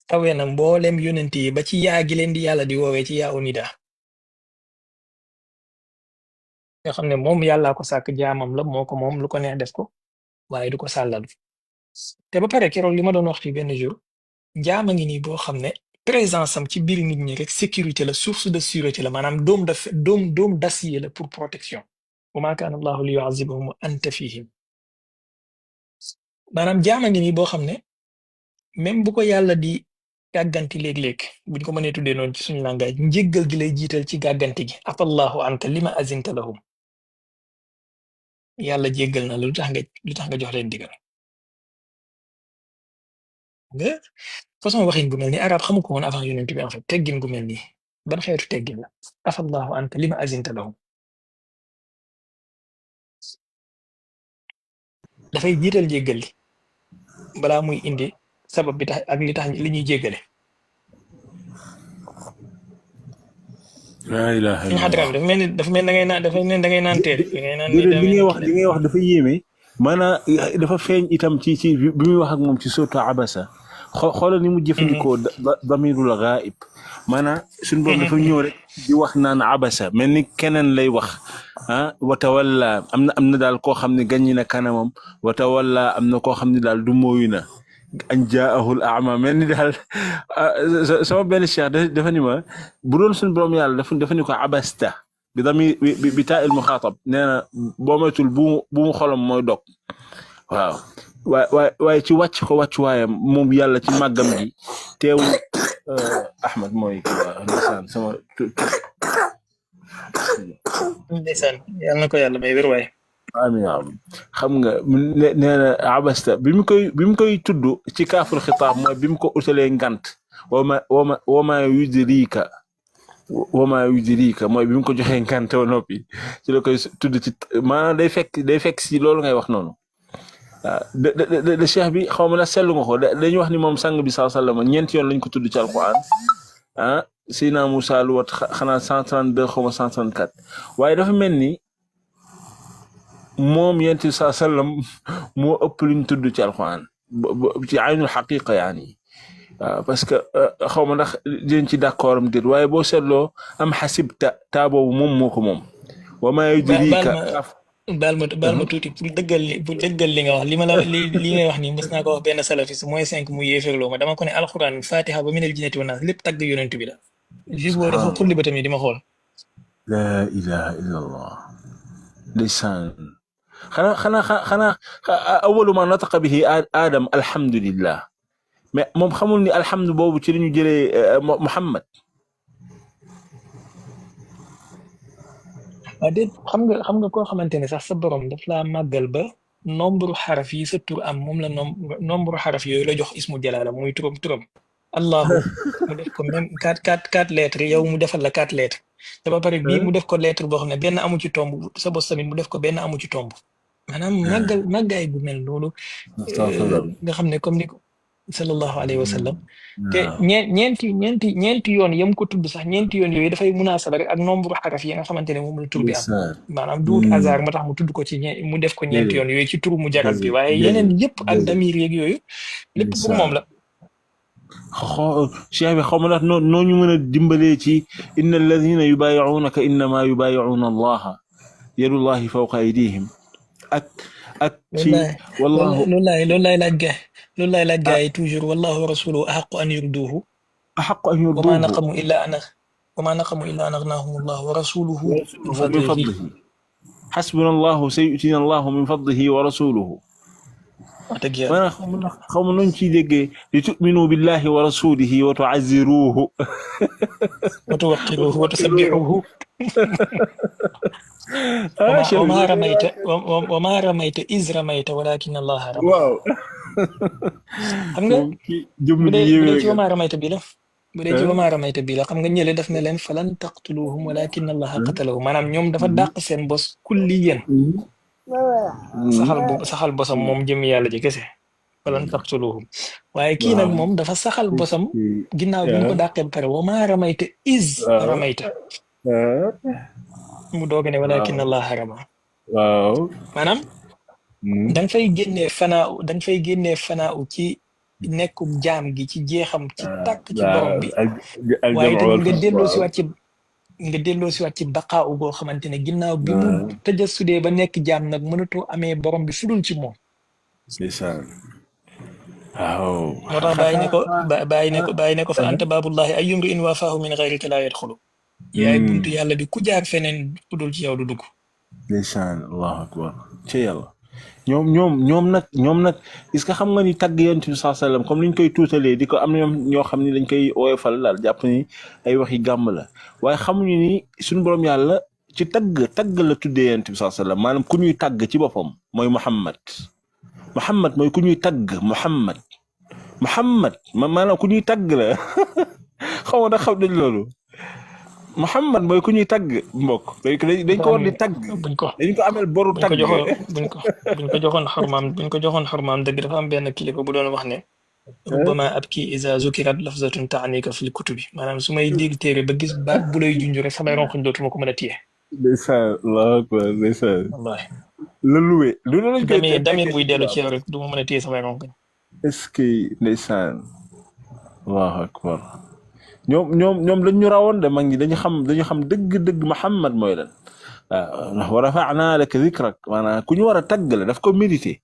kawe na mboolem yonent yi ba ci yaa gi leen di yàlla di woowee ci yaa unida nga xam ne moom yàllaa ko sàkk jaamam la moo ko moom lu ko neex def ko waaye du ko sàllal te ba pare keroog li ma doon wax fii benn jour jaama ngi nii boo xam ne présence am ci biir nit ñi rek sécurité la source de sûreté la maanaam doom d'acier la pour protection wa maa kaana allahu li yuazibahum wa anta fihim maanaam jaama ngi nii boo xam ne même bu ko yàlla di gàgganti léeg-léeg buñ ko mënee tuddee noonu ci suñu langage njéggal gi lay jiital ci gàgganti gi afallahu anka lima azinta lahum yàlla jéggal na la lu tax nga jox leen digal nga façon waxin gu mel ni arab xamu ko woon avant yonent bi en fait teggin gu mel nii ban xeetu teggin la afallahu anka lima azinta lahum dafay jiital jéggal li balaa muy indi sabab bi tax ak li tax li ñuy jéggale laa ilaaha suñu xadra bi dafa mel da ngay naan téere li ngay wax dafa yéeme maanaam dafa feeñ itam ci bi muy wax ak moom ci suratu abasa xoolal ni mu jëfandikoo damirul ghaib maanaam suñu borom dafa ñëw rek di wax naan abasa mel ni keneen lay wax wa tawalla am na daal koo xam ne gàññi na kanamam wa tawalla am na koo xam ne daal du mooyu na an jaahul ama mel ni daal sama benn cheikh dafa ni ma bu doon suñu borom yàlla dafa ni ko abasta bi taa il muxaatab nee na boo moytul bu mu xolam mooy dog waaw waaye ci wàccuwaayam moom yàlla ci màggam gi teewul Ahmad mooy ndeysaan sama ndeysaan yàlla na ko yàlla may wér waay amiin xam nga nee na abasta bi mu koy tudd ci kaaful xitaab mooy bi mu ko utalee ngant wama yudrika mooy bi mu ko joxee ngant wa noppi ci la koy tudd ci maanaam day fekk si loolu ngay wax noonu waaw de cheikh bi xaw ma na seetlu nga ko dañuy wax ni moom sang bi sallallahu alayhi wasallam ñeenti yoon lañ ko tudd ci alquran Seydina Moussa lu wat xanaa 132 xaw ma 134 waaye dafa mel ni moom yonent bi sallallahu alayhi wasallam moo ëpp luñ tudd ci alquran ci aynul xaqiqa yaani parce que xaw ma ndax dinañ ci d'accord am déet waaye boo seetloo am xasibta taa boobu moom moo ko moom. wa maa yudrika baal ma tuuti pour dëggal li nga wax li ngay wax nii mës naa ko wax benn salafis mooy 5 mu yéeféerloo ma dama ko ne alxuraan fatiha ba minal jinnati wan naas lépp tagg yonent bi la. juste boo dafa xulli ba tamit di ma xool. laa ilaha illa allah ndeysaan xanaa awalu ma nataqa bihi Adam alhamdulillah mais moom xamul ni alhamdu boobu ci li ñu jëlee Muhammad déet xam nga koo xamante ne sax sa borom daf laa màggal ba nombre xaraf yi sa tur am moom la nombre xaraf yooyu la jox ismu jalaala muy turam allahu mu def ko même quatre lettres yow mu defal la 4 lettres te ba pare bii mu def ko lettre boo xam ne benn amu ci tomb sa bos tamit mu def ko benn amu ci tomb maanaam màggaay bu mel noonu nga xam ne comme ni ko sallallahu alayhi wa sallam te ñeenti yoon yam ko tudd sax ñeenti yoon yooyu dafay munaasaba rek ak nombre xaraf yi nga xamante ne moom la tur bi am maanaam duut hasard ma tax mu tudd ko ci mu def ko ñeenti yoon yooyu ci turu mu jarab bi waaye yeneen yëpp ak damir yeeg yooyu lépp pour moom la cheikh bi xaw ma ndax noo ñu mën a dimbalee ci inna alladina yubayi'unaka innama yubayi'una allaha yadullahi fawqa aydihim ak ci wallahu loolu laay laaj gaay toujours wallahu wa rasuluhu ahaqqu an yurduhu wa ma naqamu illa an aghnahum allah wa rasuluhu min fadlihi hasbuna allahu sayu'tina allahu min fadlihi wa rasuluhu xaw ma noonu ciy déggee li tu'minu billahi wa rasulihi wa tu'azziruhu wa tuwaqqiruhu wa tusabbihuhu wa ma ramayta iz ramayta walakin allaha rama waaw xam nga bu dee ci wa ma ramayta bi la bu dee ci wa ma ramayta bi la xam nga ñële daf ne leen falan taqtuluhum walakin allaha qatalahum maanaam ñoom dafa dàq seen bos kulliyan saxal bosam moom jëm yàlla ji kese falan taqtuluhum waaye kii nag moom dafa saxal bosam ginnaaw bi ñu ko dàqee ba pare wa ma ramayta iz ramayta mu doog ne walakin allah rama waaw maanaam da nga fay génnee fanaaw ci nekkum jaam gi ci jeexam ci tàkk ci borom bi waaye tamit nga delloo si waat ci baqaa u boo xamante ne ginnaaw bi mu tëjasudee ba nekk jaam nag mënatoo amee borom bi fudul ci moom waaw moo tax bàyyi ne ko fa anta baabullahi ay yumri in waafaahu min gayrika laa yadxulu yaay buntu yàlla bi ku jaar feneen fudul ci yow du dugg ndeysaan allahu akbar ci yàlla ñoom nag est-ce que xam nga ni tagg yonent bi sallallahu alayhi wasallam comme niñ koy tuutalee di ko am na ñoo xam ni dañ koy woyofal daal jàpp ni ay waxi gàmm la waaye xamuñu ni suñu borom yàlla ci tagg la tuddee yonent bi sallallahu alayhi wasallam maanaam ku ñuy tagg ci boppam mooy Muhammad mooy ku ñuy tagg Muhammad maanaam ku ñuy tagg la xaw ma xam nañ loolu Muhammad mooy ku ñuy tagg mbokk dañ ko war di tagg dañ ko amel boru tagg buñ ko joxoon xormaam dëgg dafa am benn kilifa bu doon wax ne rubbama abki iza zukirat lafzatun ta'nika fil kutubi maanaam su may dégg téere ba gis baat bu lay junj rek samay ronkoñ dootuma ko mën a téye ndeysaan allahu akbar ndeysaan wallahi la luwe lu lañ koy damir buy dellu ci yow rek du ma mën a téye samay ronkoñ est-ce que ndeysaan allahu akbar ñoom dañ ñu rawoon de mag ñi dañu xam dëgg Muhammad mooy lan waaw wa rafa'na laka dhikrak maanaam ku ñu war a tagg la daf ko méditer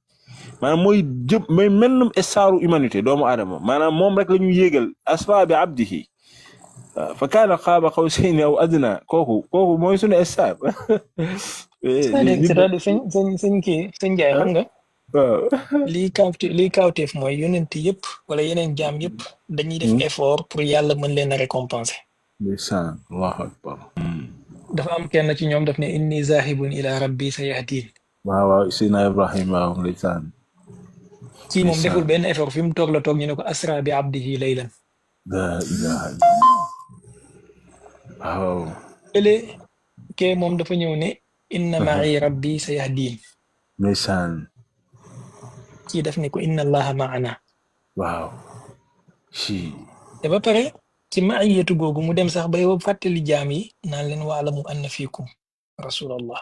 maanaam mooy mennum estaaru humanité doomu aadama maanaam moom rek la ñu yéegal asra bi abdihi fa kaana qaaba qawsayni aw adna kooku mooy suñu estaar c'est-à-dire sëñ Njaay xam nga waaw lii kaawteef mooy yonent yëpp wala yeneen jaam yëpp dañuy def effort pour yàlla mën leen a récompenser ndeysaan allahu akbar dafa am kenn ci ñoom daf ne inni zahibun ila rabbi sayahdin waaw Seydina Ibrahima waaw ndeysaan kii moom deful benn effort fi mu toog la toog ñu ne ko asra bi abdihi laylan la ilaha illallah waaw ële kee moom dafa ñëw ne inna ma'i rabbi sayahdin ndeysaan kii daf ne ko inna allaha ma'ana waaw te ba pare ci maayatu googu mu dem sax bay fàttali jaam yi naan leen waalamu anna fiikum rasulallah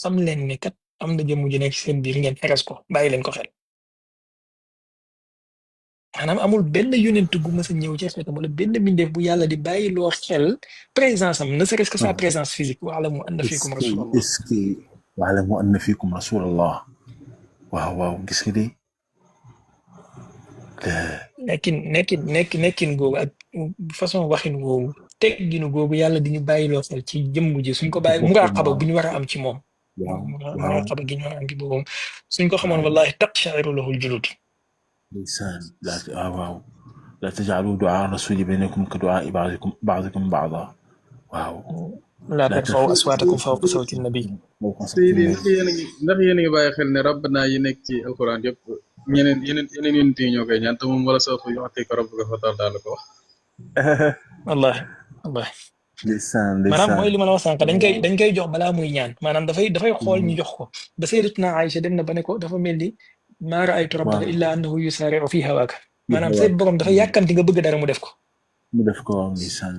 xam leen ne kat am na jëmm ju nekk ci seen biir ngeen xeres ko bàyyi leen ko xel maanaam amul benn yonent gu mës a ñëw ci xeetam wala benn mbindeef bu yàlla di bàyyi loo xel présence am ne serait-ce que sa présence physique waalamu anna fiikum rasulallah est-ce que waalamu anna fiikum rasulallah waaw gis nga de nekkin googu ak façon waxin googu tegginu googu yàlla di ñu bàyyi loo xel ci jëmm ji suñ ko bàyyi muraqaba bu ñu war a am ci moom muraqaba gi ñu war a am ci boobu suñ ko xamoon wallahi taqsha'iru lahul julud ndeysaan waaw la taj'alu du'a rasuli baynakum ka du'a ba'dikum ba'da waaw laa لا tarfa'u ترفعوا aswaatakum fawqa أصواتكم sawti nabi. فوق صوت Seydi النبي. ndax yéen a ngi bàyyi xel ne rabbana yi nekk ci alquran yëpp yeneen yonent yi ñoo koy ñaan te moom wala sawfa yu'tika rabbuka fatardaa la ko wax. wallahi wallahi لسان maanaam mooy لسان li ma la wax sànq dañ koy jox balaa muy ñaan maanaam dafay xool ñu jox ko ba sayyidatuna Aïcha dem na ba ne ko dafa mel ni maa ra'aytu rabbaka واو illa annahu yusaari'u fi hawaaka في maanaam say هواك borom dafa yàkkamti nga bëgg dara mu def ko. مدفكوا لسان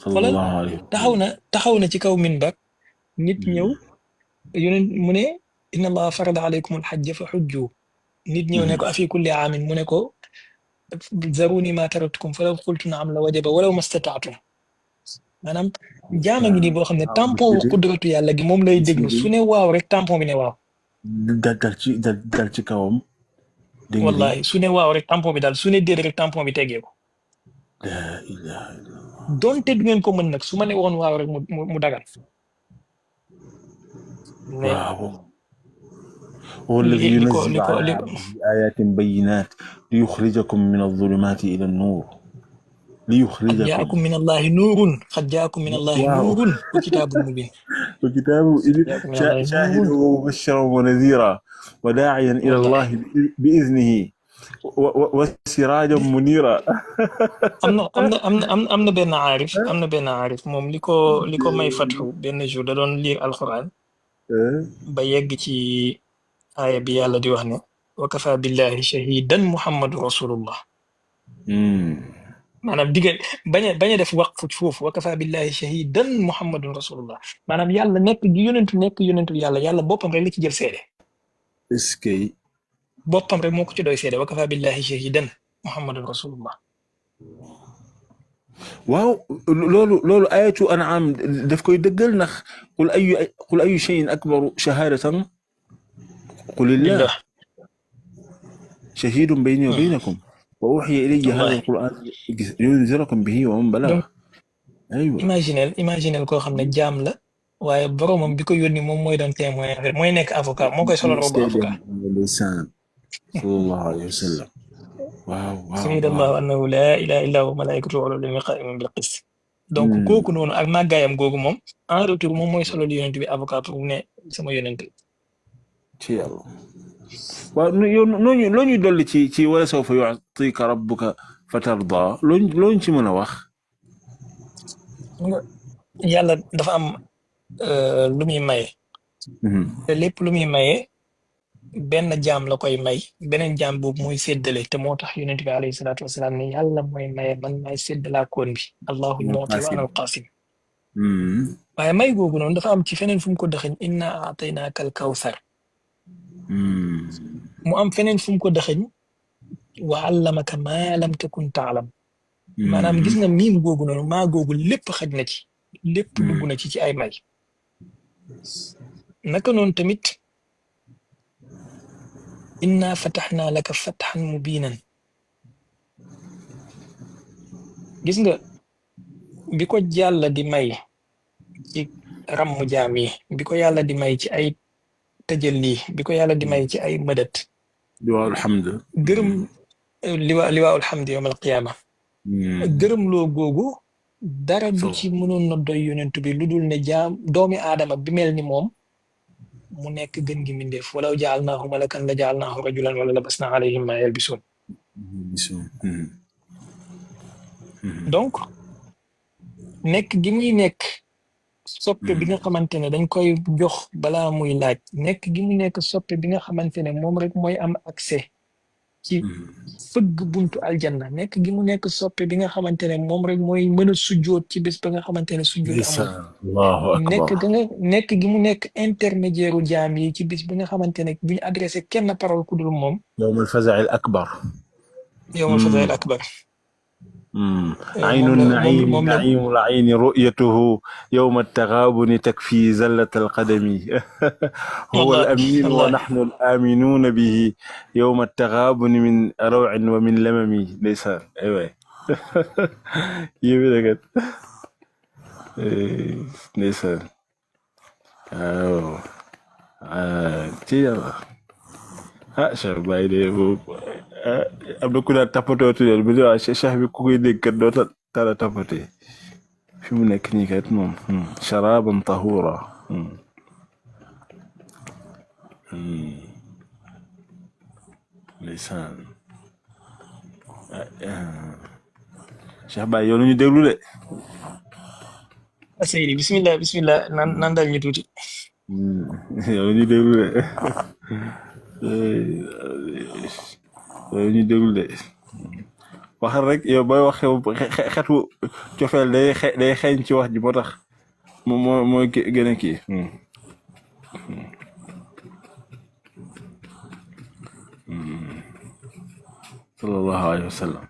صلى xoolal الله عليه وسلم. taxaw na ci kaw minbar nit ñëw yonent mu ne inna allaha farada alaykum alhajja fa hujju nit ñëw ne ko afi kulli aamin mu ne ko zaruni ma taraktukum falaw qultu naam la wajaba walaw mastata'tum maanaam jaama ngi nii boo xam ne tampon wu qudratu yàlla gi moom lay déglu su ne waaw rek tampon bi ne waaw. dal ci kawam. wallahi su ne waaw rek tampon bi daal su ne déet rek tampon bi tegee ko. la ilaha illallah. donte du ngeen ko mën nag su ma ne woon waaw rek mu dagal. waaw. هو الذي ينزل على عبده آيات بينات ليخرجكم من الظلمات إلى النور ليخرجكم. قد جاءكم من الله نور قد جاءكم من الله نور وكتاب مبين. وكتاب شاهدا ومبشرا ونذيرا وداعيا إلى الله بإذنه وسراجا منيرا. am na benn aarif moom li ko may fatxu benn jour da doon lire alquran ba yegg ci aaya bi yàlla di wax ne wa kafa billahi shahidan muhammadu rasulullah. maanaam bañ a def waqfu foofu wa kafa billahi shahidan muhammadun rasulullah maanaam yàlla nekk yonentu yàlla boppam rek la ci jël seede. est-ce que boppam rek moo ko ci doy seede wa kafa billahi shahidan muhammadun rasulullah. waaw loolu ayatu an'am daf koy dëggal ndax qul ayu shay'in akbaru shahadatan qulillah shahidun bayni wa baynakum wa uhiya ilayya hadha alquran yunzirukum bihi wa man balagha. aywa imaginel koo xam ne jaam la waaye boromam bi ko yónni moom mooy doon témoin mooy nekk avocat moo koy solo robu avocat. ndeysaan sallallahu alayhi wa sallam. waaw shahida allahu annahu laa ilaha illa huwa malaikatu wa ulul ilmi qa'iman bil qist. donc kooku noonu ak màggaayam googu moom en retour moom mooy solo yonent bi avocat pour ne sama yonent. ci yàlla. waaw loo ñu dolli ci wala sawfa yu'tika rabbuka fatarda loo ñu ci mën a wax. yàlla dafa am lu muy maye. te lépp lu muy maye benn jaam la koy may beneen jaam boobu mooy séddale te moo tax yonent bi alayhi salaatu wasalaam ne yàlla mooy maye man maay séddalaa koon bi allahul mu'ti wa ana al qasim. waaye may googu noonu dafa am ci feneen fu mu ko dëxëñ inna a'taynaaka al kawsar mu am feneen fu mu ko dëxëñ wa allamaka maa lam takun ta'lam. maanaam gis nga miim googu noonu maa googu lépp xaj na ci lépp dugg na ci ay may. naka noonu tamit inna fatahnaa laka fathan mubiinan gis nga bi ko yàlla di may ci ràmm jaam yi bi ko yàlla di may ci ay tajalli bi ko yàlla di may ci ay mëdët. liwaa'ul hamd. gërëm liwaa'ul hamd yawmal qiyaama. gërëm loo googu dara du ci mënoon na doy yonent bi lu dul ne jaam doomi aadama bi mel ni moom mu nekk gën gi mindeef walaw ja'alnaahu malakan la ja'alnaahu rajulan wala labasnaa alayhim maa yalbisuun. donc nekk gi muy nekk soppe bi nga xamante ne dañ koy jox balaa muy laaj nekk gi mu nekk soppe bi nga xamante ne moom rek mooy am accès ci fëgg buntu aljanna nekk gi mu nekk soppe bi nga xamante ne moom rek mooy mën a sujjoot ci bés ba nga xamante ne sujjoot amul nekk gi mu nekk intermédiaire u jaam yi ci bés bi nga xamante ne bu ñu adressé kenn parole ku dul moom yawmal faza'il akbar. yawmal faza'il akbar. عين النعيم نعيم العين رؤيته يوم التغابن تكفي زلة القدم. هو الأمين ونحن الآمنون به يوم التغابن من روع ومن لمم. ليس أيوة يبدأ ليس تيجا شر بايدي am na ku daan tapatoo tuddee bi cheikh bi ku koy dégg kat doo tala tapatee fi mu nekk nii kat moom sharaban tahura ndeysaan Cheikh Baye yow la ñu déglu de Seydi bismillah bismillah nan dal ñu tuuti. yow la ñu déglu de yow la ñu déglu de waxal rek yow booy wax xetu cofeel day xeeñ ci wax ji moo tax mooy gën a kii sallallahu alayhi wa sallam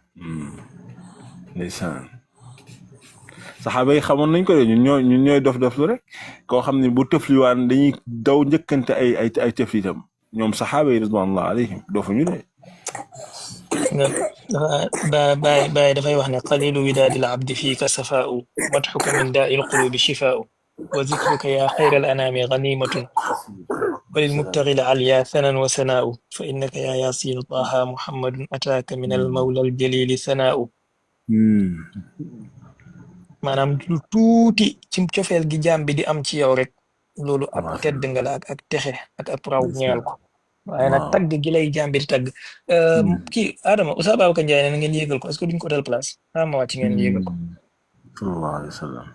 ndeysaan saxaaba yi xamoon nañ ko de ñun ñooy dof lu rek koo xam ne bu tëfliwaan dañuy daw njëkkante ay tëflitam ñoom saxaaba yi ridwanullah alayhim dofuñu de baay dafay wax ne qalilu widaadil abdi fiika safaa'u madxuka min daa'il qulubi shifaa'u wa zikruka yaa xayral anaami ganimatun walil mubtaxil alyaa sanan wa sanaa'u fa innaka yaa yaasiinu taaha muhammadun ataaka min al mawla al jalili sanaa'u maanaam lu tuuti ci cofeel gi jaam bi di am ci yow rek loolu ab tedd nga la ak texe ak ab raw ñeel ko waaye nag tagg gi lay jaam bi di tagg kii Adama Oustaz Babacar Ndiaye ne ngeen yéegal ko est-ce que duñ ko dal place ma wàcc ngeen yéegal ko sallallahu alayhi wa sallam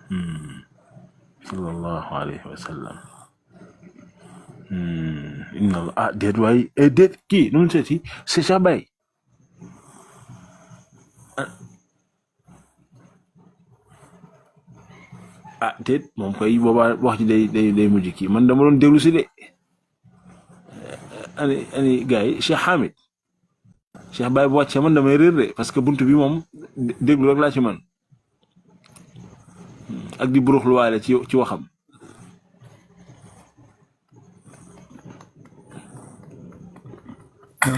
sallallahu alayhi wa sallam inna allah déet waay déet kii nu mu seeti c'est Cheikh Baye déet moom koy boobaa wax ji day mujj kii man dama doon déglu si de ani gars yi Cheikh Hamid Cheikh Baye bu wàccee man damay réer de parce que buntu bi moom déglu rek laa ci man ak di burux lu waale ci waxam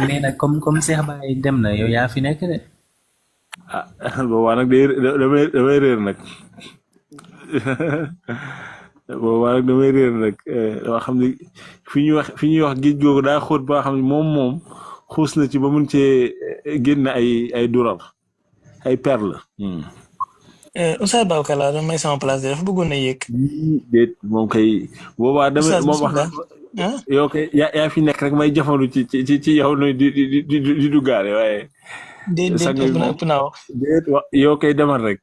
mais nag comme Cheikh Baye dem na yow yaa fi nekk de. boobaa nag damay réer nag boobaa nag damay réer nag dama xam ne fi ñuy wax géej googu daa xóot ba xam ne moom xuus na ci ba mun cee génn ay dural ay perle Oustaz Babacar laa doon may sama place de dafa bëggoon na yéeg déet moom kay boobaa damay moom wax yow kay yaa fi nekk rek may jafandu ci yow noy di duggaale waaye déet ëpp naa wax déet yow kay demal rek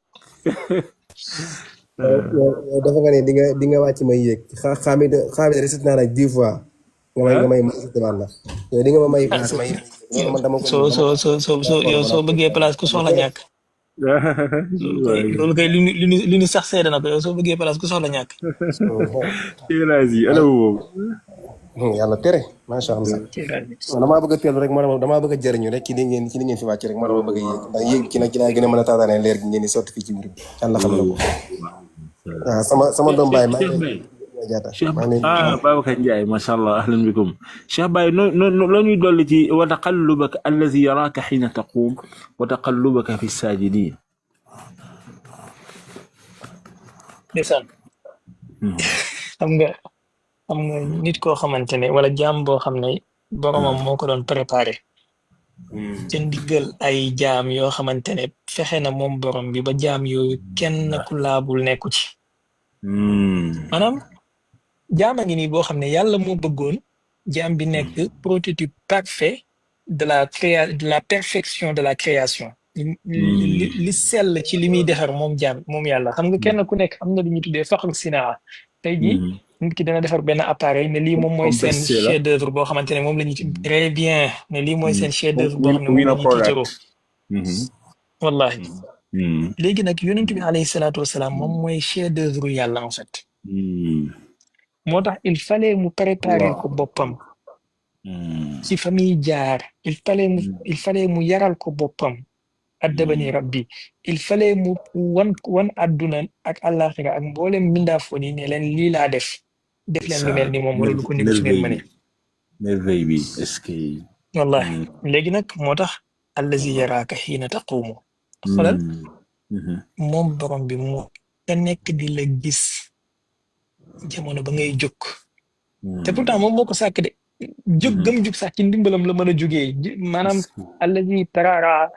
dafa nga ne di nga wàcc may yéeg xaamid récite naa nag 10 fois nga may récite naa la yow di nga ma may place may soo bëggee place ku soxla ñàkk loolu kay li ñu sax seede na ko yow soo bëggee place ku soxla ñàkk ana boobu yàlla tere macha allah damaa bëgg a teelu rek damaa bëgg a jëriñu rek ci li ngeen fi wàcc rek ma dama bëgg a yéeg ndax yéeg ci nag ci laa gën a mën a taataane leer gi ngeen di sotti fii ci mbir bi yàlla xam na ko waaw sama doom Baye Babacar Ndiaye macha allah ahlan bikum Cheikh Baye la ñuy dolli ci wa taqallubaka allazi yaraaka xiina taquum wa taqallubaka fi saajidin ndeysaan xam nga nit koo xamante ne wala jaam boo xam ne boromam moo ko doon préparé ca ndigal ay jaam yoo xamante ne fexe na moom borom bi ba jaam yooyu kenn ku laabul nekku ci maanaam jaam a ngi nii boo xam ne yàlla moo bëggoon jaam bi nekk prototype parfait de la perfection de la création li sell ci li muy defar moom jaam moom yàlla xam nga kenn ku nekk am na lu ñuy tuddee faxru sinaa tey jii nit ki dana defar benn appareil ne lii moom mooy seen chef d'œuvre boo xamante ne moom la ñuy très bien ne lii mooy seen chef d'œuvre boo xam ne moom la ñuy tiitaroo wallahi léegi nag yonent bi alayhi salaatu wasalaam moom mooy chef d'œuvre yàlla en fait moo tax il fallait mu préparer ko boppam ci fa muy jaar il fallait mu yaral ko boppam addabani rabbi il fallait mu wan adduna ak àllaaxira ak mboolem mbindaafoon yi ne leen lii laa def leen lu mel ni moom wala lu ko nit su ngeen mëne merveille bi est-ce que wallahi léegi nag moo tax allazi yaraaka xiina taquumu xoolal moom borom bi mu ka nekk di la gis jamono ba ngay jóg te pourtant moom moo ko sàkk de jóg gëm jóg sax ci ndimbalam la mën a jógee maanaam allazi tarara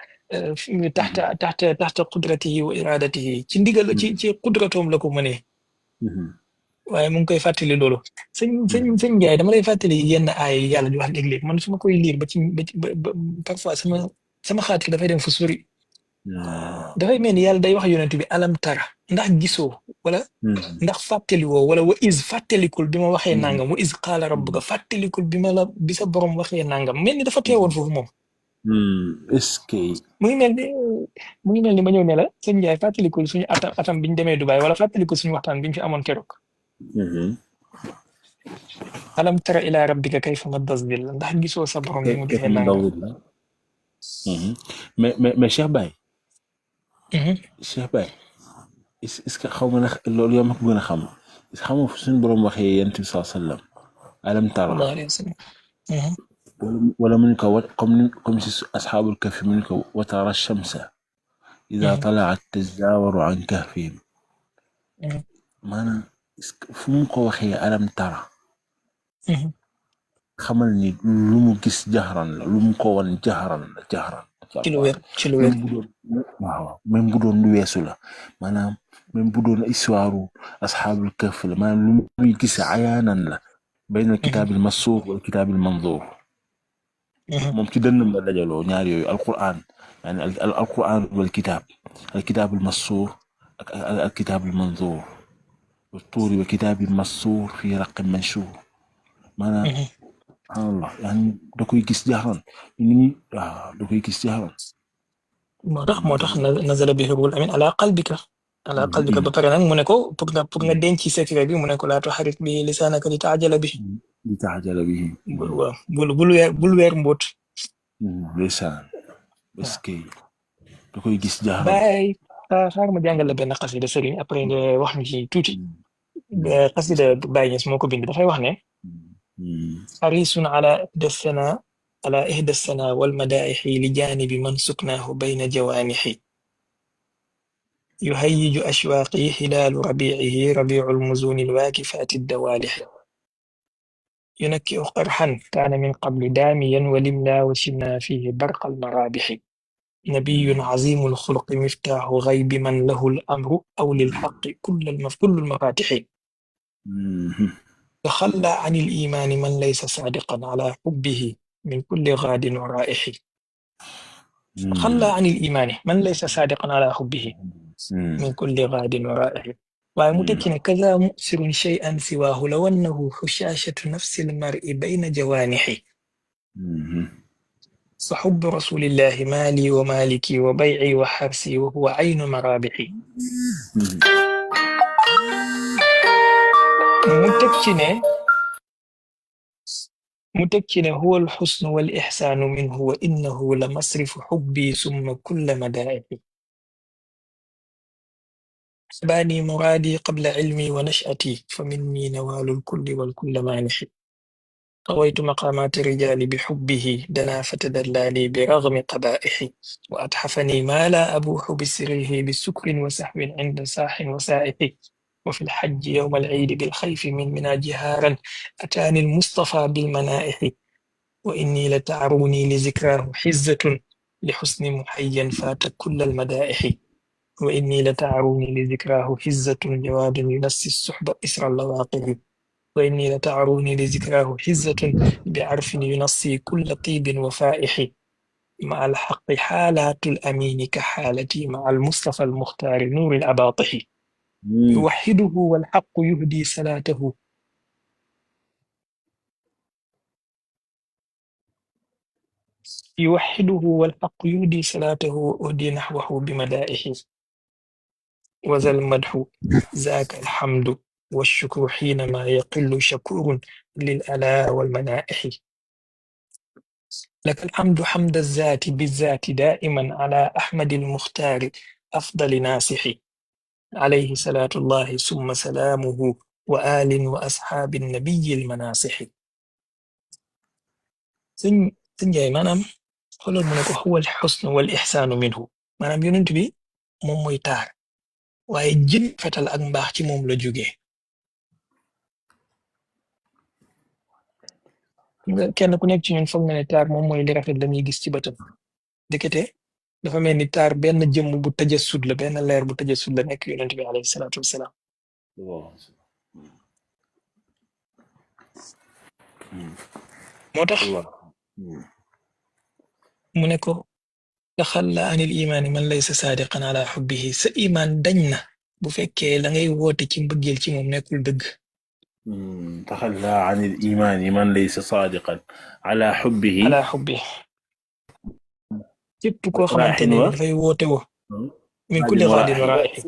taxta qudratihi wa iradatihi ci ndigal ci qudratoom la ko mënee waaye mu ngi koy fàttali loolu sëñ Njaay dama lay fàttali yenn aay yàlla di wax léeg-léeg man su ma koy liir ba parfois sama xaatir dafay dem fu sori dafay mel ni yàlla day wax yonent bi alam tara ndax gisoo wala ndax fàttaliwoo wala wa is fàttalikul bi ma waxee nangam wa is qaala rabbuka fàttalikul bi sa borom waxee nangam mel ni dafa teewoon foofu moom est-ce que mu ngi mel ni ma ñëw ne la sëñ Njaay fàttalikul suñu atam bi ñu demee Dubaay wala fàttalikul suñu waxtaan bi ñu fi amoon keroog alam tara ila rabbika kayfa madda zil ndax gisoo sa borom bi mu defee nangam mais Cheikh Baye Cheikh Baye est-ce que xaw ma nag loolu yow ma ko gën a xam xam nga suñu borom waxee yonent bi sallallahu alayhi wa sallam alam tara wala mu ne ko comme si asxaabul kahfi mu ne ko wa tara shamsa ida talaat tazaawaru an kahfihim maanaam fu mu ko waxee alam tara xamal ni lu mu gis jaxaran la lu mu ko wan jaxaran la jaxaran ci lu wér waaw même bu doon lu weesu la maanaam même bu doon histoire asxaabul kahf la maanaam lu muy gis ayaanan la bayna kitaabil masuur wal kitaabil manzuur moom ci dënnam la dajaloo ñaar yooyu alquran yani alquran wal kitaab alkitaabul masuur ak alkitaabul manzuur wa tuuri wa kitaabil masuur fii raqin manshuur maanaam Allah yani da koy gis jaxaran waaw da koy gis jaxaran moo tax nazala bihi ruhul amin ala qalbika ba pare nag mu ne ko pour nga denc secret bi mu ne ko laa tuharrik bihi lisaanaka li taajala bihi waaw bul weer mbóot ndeysaan parce que da koy gis jaxaran baay xaar ma jàngal la benn xasida sëriñ après nga wax ñu ci tuuti xasida Baay Ñas moo ko bind dafay wax ne xarisun على إحدى الثنا والمدائح لجانب من سكناه بين جوانح يهيج أشواقي هلال ربيعه ربيع المزون الواكفات الدوالح ينكئ قرحا كان من قبل داميا ولمنا وشمنا فيه برق المرابح نبي عظيم الخلق مفتاح غيب من له الأمر أو للحق كل المفاتح تخلى عن الإيمان من ليس صادقا على حبه من كل غاد ورائح تخلى عن الإيمان من ليس صادقا على حبه من كل غاد ورائح ومتكن كذا مؤسر شيئا سواه لو أنه حشاشة نفس المرء بين جوانحه فحب رسول الله مالي ومالكي وبيعي وحرسي وهو عين مرابحي متكن هو الحسن والإحسان منه وإنه لمصرف حبي ثم كل مدائحي باني مرادي قبل علمي ونشأتي فمني نوال الكل والكل مانح طويت مقامات الرجال بحبه دنا فتدلاني برغم قبائحي وأتحفني ما لا أبوح بسره بسكر وسحو عند ساح وسائح وفي الحج يوم العيد بالخيف من منى جهارا أتاني المصطفى بالمنائح وإني لتعروني لذكراه حزة لحسن محيا فات كل المدائح وإني لتعروني لذكراه حزة جواد ينسي السحب إسر اللواقح وإني لتعروني لذكراه حزة بعرف ينصي كل طيب وفائح مع الحق حالات الأمين كحالتي مع المصطفى المختار نور الأباطح يوحده والحق يهدي صلاته وأهدي نحوه بمدائح وذا المدح ذاك الحمد والشكر حينما يقل شكور للألاء والمنائح لك الحمد حمد الذات بالذات دائما على أحمد المختار أفضل ناصح عليه صلاة الله ثم سلامه وآل وأصحاب النبي المناصح سن جاي مانام خلال منكو هو الحسن والإحسان منه مانام يونت بي موم موي تار waaye jën fetal ak mbaax ci moom la jógee kenn ku nekk ci ñun foog na ne taar moom mooy li rafet la muy gis ci bëtam dëkkate dafa mel ni taar benn jëmm bu tajassud la benn leer bu tajassud la nekk yonent bi alayhi salaatu wasalaam moo tax mu ne ko taxalla anil imaani man laysa saadiqan ala xubbihi sa imaan dañ na bu fekkee la ngay woote ci mbëggeel ci moom nekkul dëgg taxalla anil imaani man laysa saadiqan ala xubbihi ala xubbihi képp koo xamante ne dafay woote woo min kulli xaadin wa raaixi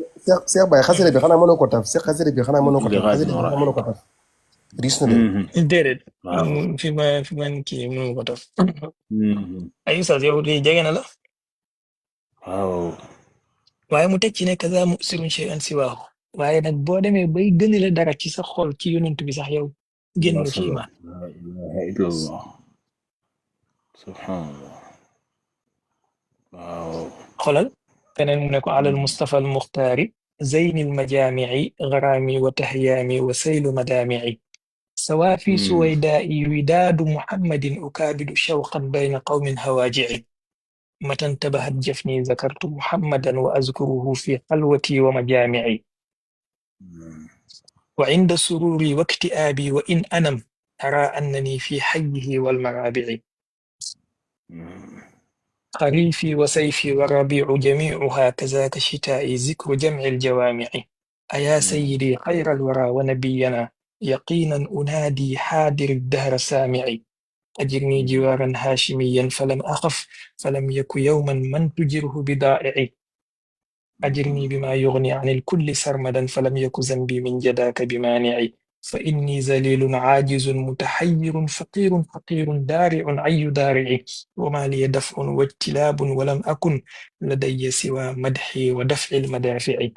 Cheikh Baye xasida bi xanaa mënoo ko taf xasida bi xanaa mënoo ko taf xasida bi xanaa mënoo ko taf riis na de déedéet fi ma kii mënu ko taf ay ustaas yow lii jege na la waaw waaye mu teg ci ne kaza musirun shay'an siwaahu waaye nag boo demee bay gëni la dara ci sa xol ci yonent bi sax yow génn nga ci imaan la ilaha illallah subhanallah waaw xolal feneen mu ne ko alal mustafa al muxtaari zeyni al majaamici garaami wa tahyaami wa saylu madaamici sawaafi suwaydaa'i widaadu muhammadin ukaabidu shawqan bayna qawmin hawaajici متى انتبهت جفني ذكرت محمدا وأذكره في خلوتي ومجامعي وعند سروري واكتئابي وإن أنم أرى أنني في حيه والمرابع خريفي وسيفي وربيع جميعها كذاك شتائي ذكر جمع الجوامع أيا سيدي خير الورى ونبينا يقينا أنادي حاضر الدهر سامعي أجرني جوارا هاشميا فلم أخف فلم يك يوما من تجره بضائعي أجرني بما يغني عن الكل سرمدا فلم يك ذنبي من جداك بمانعي فإني ذليل عاجز متحير فقير دارع أي دارعي وما لي دفع واجتلاب ولم أكن لدي سوى مدحي ودفع المدافع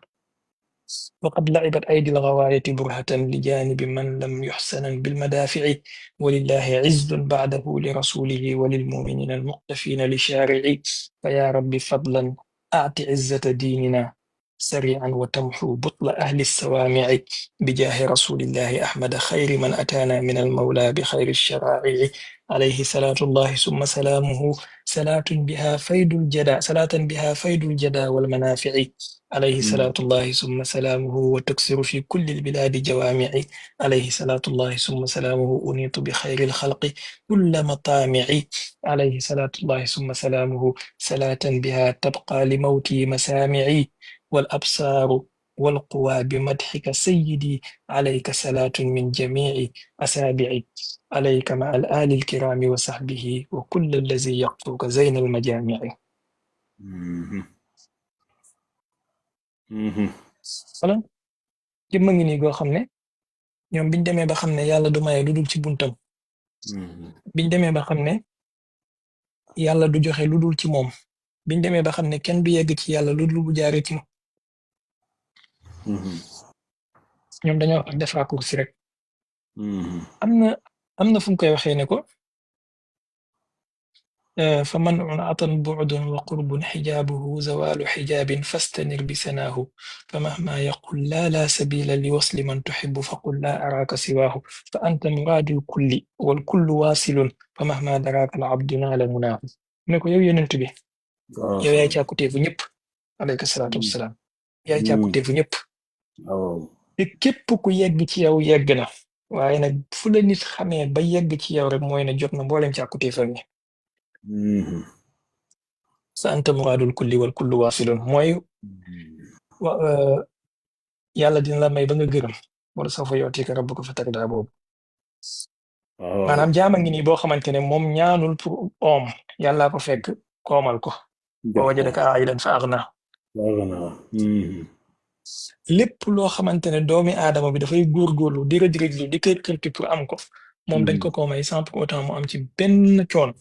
وقد لعبت أيدي الغواية برهة لجانب من لم يحسن بالمدافع ولله عز بعده لرسوله وللمؤمنين المقتفين لشارعي فيا رب فضلا أعط عزة ديننا سريعا وتمحو بطل أهل السوامع بجاه رسول الله أحمد خير من أتانا من المولى بخير الشرائع عليه صلاة الله ثم سلامه صلاة بها فيد الجدى والمنافع عليه صلاة الله ثم سلامه وتكسر في كل البلاد جوامع عليه صلاة الله ثم سلامه أنيط بخير الخلق كل مطامع عليه صلاة الله ثم سلامه صلاة بها تبقى لموتي مسامعي والأبصار والقوى بمدحك سيدي عليك صلاة من جميع أسابعي عليك مع الآل الكرام وصحبه وكل الذي يقفوك زين المجامع voilà jëmma ngi nii goo xam ne ñoom biñ demee ba xam ne yàlla du maye lu dul ci buntam biñ demee ba xam ne yàlla du joxe lu dul ci moom biñ demee ba xam ne kenn du yegg ci yàlla lu dul bu jaaree ci moom ñoom dañoo def raccourci rek am na fu mu koy waxee ne ko فمنع عطا بعد وقرب حجابه زوال حجاب فاستنر بسناه فمهما يقول لا سبيل لوصل من تحب فقل لا أراك سواه فأنت مراد الكل والكل واصل فمهما دراك العبد نال مناه نكو يو ينتبه yow yaay càkkutéefu ñëpp alayka salaatu wassalaam yaay càkkutéefu ñëpp te képp ku yegg ci yow yegg na waaye nag fu la nit xamee ba yegg ci yow rek mooy ne jot na mboolem càkkutéefam yi sa anta muraadul kulli wal kullu waasilun mooy yàlla dina la may ba nga gërëm wala sawfa yu'tika rabbuka fatardaa boobu maanaam jaama ngi nii boo xamante ne moom ñaanul pour oom yàllaa ko fekk koomal ko wa wajadaka aa'ilan fa aghnaa lépp loo xamante ne doomi aadama bi dafay góorgóorlu di rëj-rëjlu di kër pour am ko moom dañ ko may sans pour autant mu am ci benn coon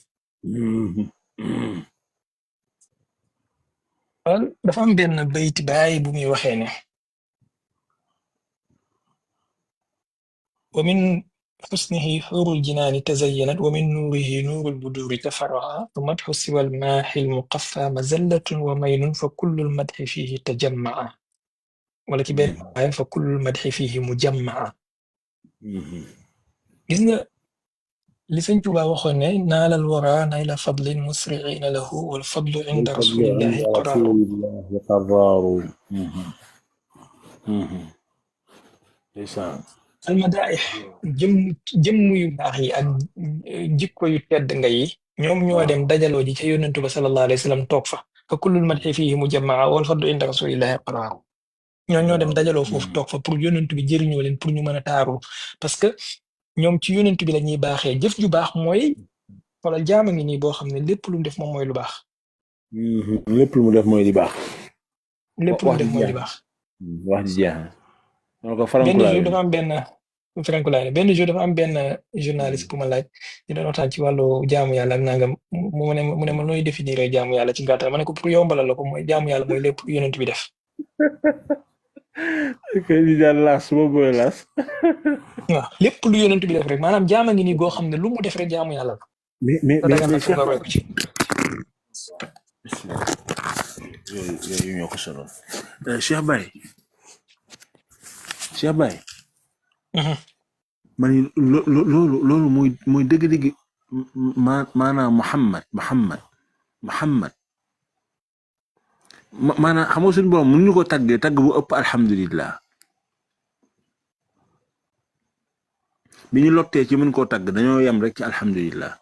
dafa am benn bayti baay bu muy waxee ne wa min xusnihi xuurul jinaani tazayyanat wa min nuurihi nuurul buduuri tafarraa fa madxu siwal maaxil muqaffa mazallatun wa maynun fa kullul madxi fiihi tajammaa wala ci benn aaya fa kullul madxi fiihi mujammaa gis nga li sëñ Tuubaa waxoon ne naalal wara nayla fadlin musriina lahu wal fadlu inda والفضل عند rasulillahi qaraaru. رسول الله قرار. ndeysaan. almadaaix jëmm yu baax yi ak jikko yu tedd nga yi ñoom ñoo dem dajaloo ji ca yonentu ba sallallahu alayhi wa sallam toog fa fa kullul madxi fiihi mujammaa wal fadlu inda rasulillahi qaraaru. ñoo dem dajaloo foofu toog fa pour yonentu bi jëriñoo leen pour ñu mën a taaru parce que ñoom ci yonentu bi la ñuy baaxee jëf ju baax mooy xoolal jaama ngi nii boo xam ne lépp lu mu def moom mooy lu baax. lépp lu mu def mooy li baax. lépp lu mu def mooy li baax. wax ji jeex na. benn jour dafa am benn jour dafa am benn journaliste bu ma laaj ñu doon waxtaan ci wàllu jaamu yàlla ak nangam mu ne ma nooy définir jaamu yàlla ci gàttal ma ne ko pour yombalal la ko mooy jaamu yàlla mooy lépp yonent bi def. kay di daal laas ba booy laas. waaw lépp lu yonent bi def rek maanaam jaama ngi nii goo xam ne lu mu def rek jaamu yàlla la. mais nga roy ko ci. yooyu ñoo ko solo. Cheikh Baye. Cheikh Baye. man loolu mooy dëgg-dëgg maanaam Muhammad maanaam xam nga suñu borom mënuñu ko tàggee tàgg bu ëpp alhamdulillah bi ñu lottee ci mën koo tàgg dañoo yem rek ci alhamdulillah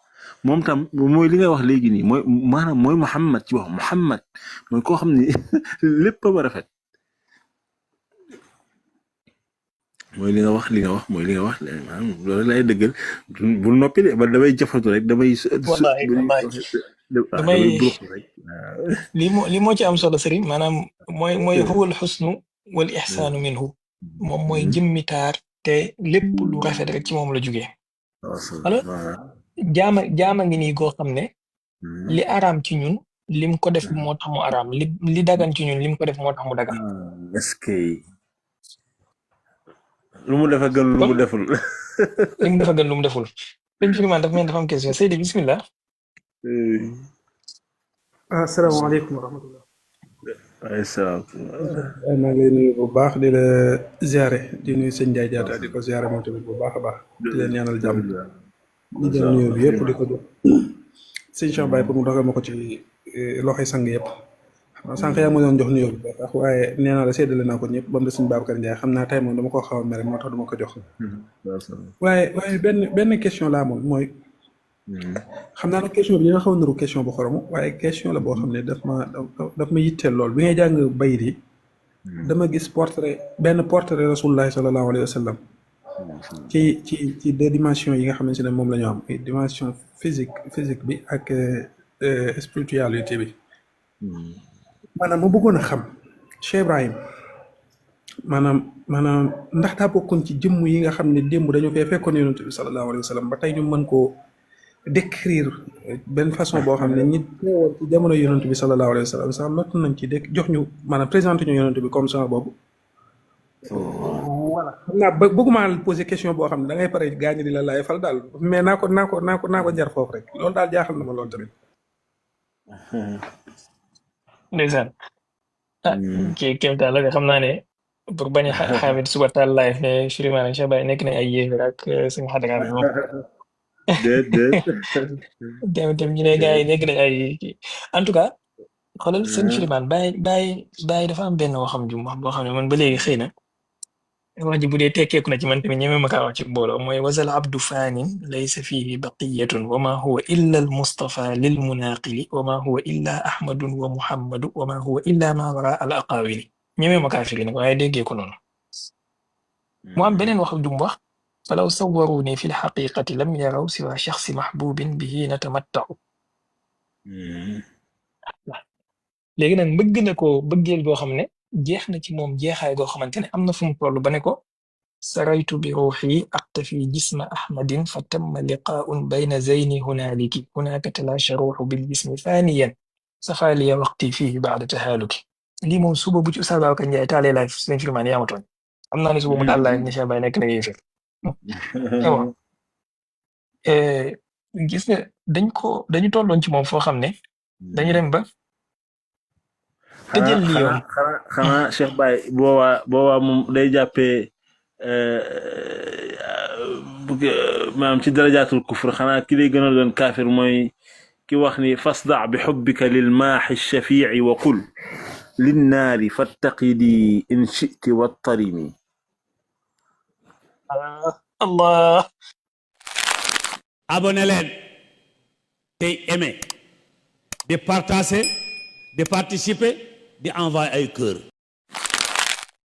moom tam mooy li nga wax léegi nii mooy maanaam mooy Muhammad ci wax Muhammad mooy koo xam ni lépp ba rafet mooy li nga wax loolu lay dëggal bu noppi de ba damay jëfatu rek damay li moo ci am solo sëriñ maanaam mooy huwal xusnu wal ixsaanu minhu moom mooy jëmmi taar te lépp lu rafet rek ci moom la jugee. alors jaama ngi nii goo xam ne li araam ci ñun lim ko def moo tax mu araam li dagan ci ñun lim ko def moo tax mu dagan. est-ce que lu mu defa gën lu mu deful. li mu defa gën lu mu deful. sëñ Filiman dafa mel dafa am question Seydi bismillah. asalaamaaleykum wa rahmatulah. waaleykum salaam. maa ngi lay nuyu bu baax di la ziare di nuyu sëñ Ndiaye Diatta di ko ziare moom tamit bu baax a baax di leen ñaanal jàmm di jël nuyu bi yëpp di ko jox sëñ Cheikh Baye pour mu dogal ma ko ci loxoy sang yëpp xam naa sànq yaa ma doon jox nuyu bi baax waaye nee naa la séddale naa ko ñëpp ba mu des sëñ Babacar Ndiaye xam naa tey moom dama koo xaw a mere moo tax dama ko jox. waaye benn question laa moom mooy. xam naa nag question bi dina xaw a niru question bu xoromu waaye question la boo xam ne daf ma yitteel lool bi ngay jàng bayit yi dama gis benn portrait rasulullahi sallallahu alayhi wa sallam ci deux dimensions yi nga xamante ne moom la ñu am dimension physique bi ak spiritualité bi maanaam ma bëggoon a xam Cheikh Ibrahim maanaam ndax daa bokkoon ci jëmm yi nga xam ne démb dañu fee fekkoon yonent bi sallallahu alayhi wa sallam ba tey ñu mën koo décrire benn façon boo xam ne ñi teewoon ci jamono yonent bi sallallahu alayhi wa sallam sax lot nañ ci jox ñu maanaam présenté ñu yonent bi comme ça boobu. voilà xam naa bëgguma poser question boo xam ne da ngay pare gaañ di la laay fal daal mais naa ko jar foofu rek loolu daal jaaxal na ma loolu tamit. ndeysaan kii kéemtaan la nga xam naa ne pour bañ a xaamit suba taal live ne Souleymane ak Cheikh Baye nekk nañ ay yéefar ak suñu xadara bi moom. dem ñu ne gars yi nekk nañ ay kii en tout cas xoolal sëñ Souleymane Baye dafa am benn waxam ju wax boo xam ne man ba léegi xëy na wax ji bu dee tekkeeku na ci man tamit ñeme ma kaa wax ci mbooloo mooy wasal abdu faanin laysa fihi baqiyatun wa ma huwa illa al mustafa lil munaqili wa ma huwa illa ahmadun wa muhammadu wa ma huwa illa ma wara al aqawili ñeme ma kaa firi nag waaye déggee ko noonu mu am beneen wax ju mu wax falaw sawwaruni fi lxaqiqati lam yaraw siwa shaxsi maxbubin bihi natamattau léegi nag bëgg na ko bëggeel goo xam ne jeex na ci moom jeexaay goo xamante ne am na fu mu toll ba ne ko saraytu bi ruuxi aqtafi jisma ahmadin fa tamma liqaaun bayna zayni hunaaliki hunaaka talaasha ruuxu bil jismi faaniyan safaaliya waqti fihi baada tahaaluki lii moom suba bu ci Oustaz Babacar Ndiaye taalee live sëñ Souleymane yaa ma tooñ am naa ne suba mu taal live ne Cheikh Baye nekk na yéefar gis nga dañu tolloon ci moom foo xam ne dañu dem ba tëjal li yoon xanaa Cheikh Baye boobaa moom day jàppee maanaam ci darajaatul kufr xanaa ki lay gën a doon kaafir mooy ki wax ni fasda bi xubbika lil maaxi shafiici wa qul linnaari fattaqidi in shiti wattarimi. Allah. abonné leen tey aimé di partager di participer di envoyer ay cœur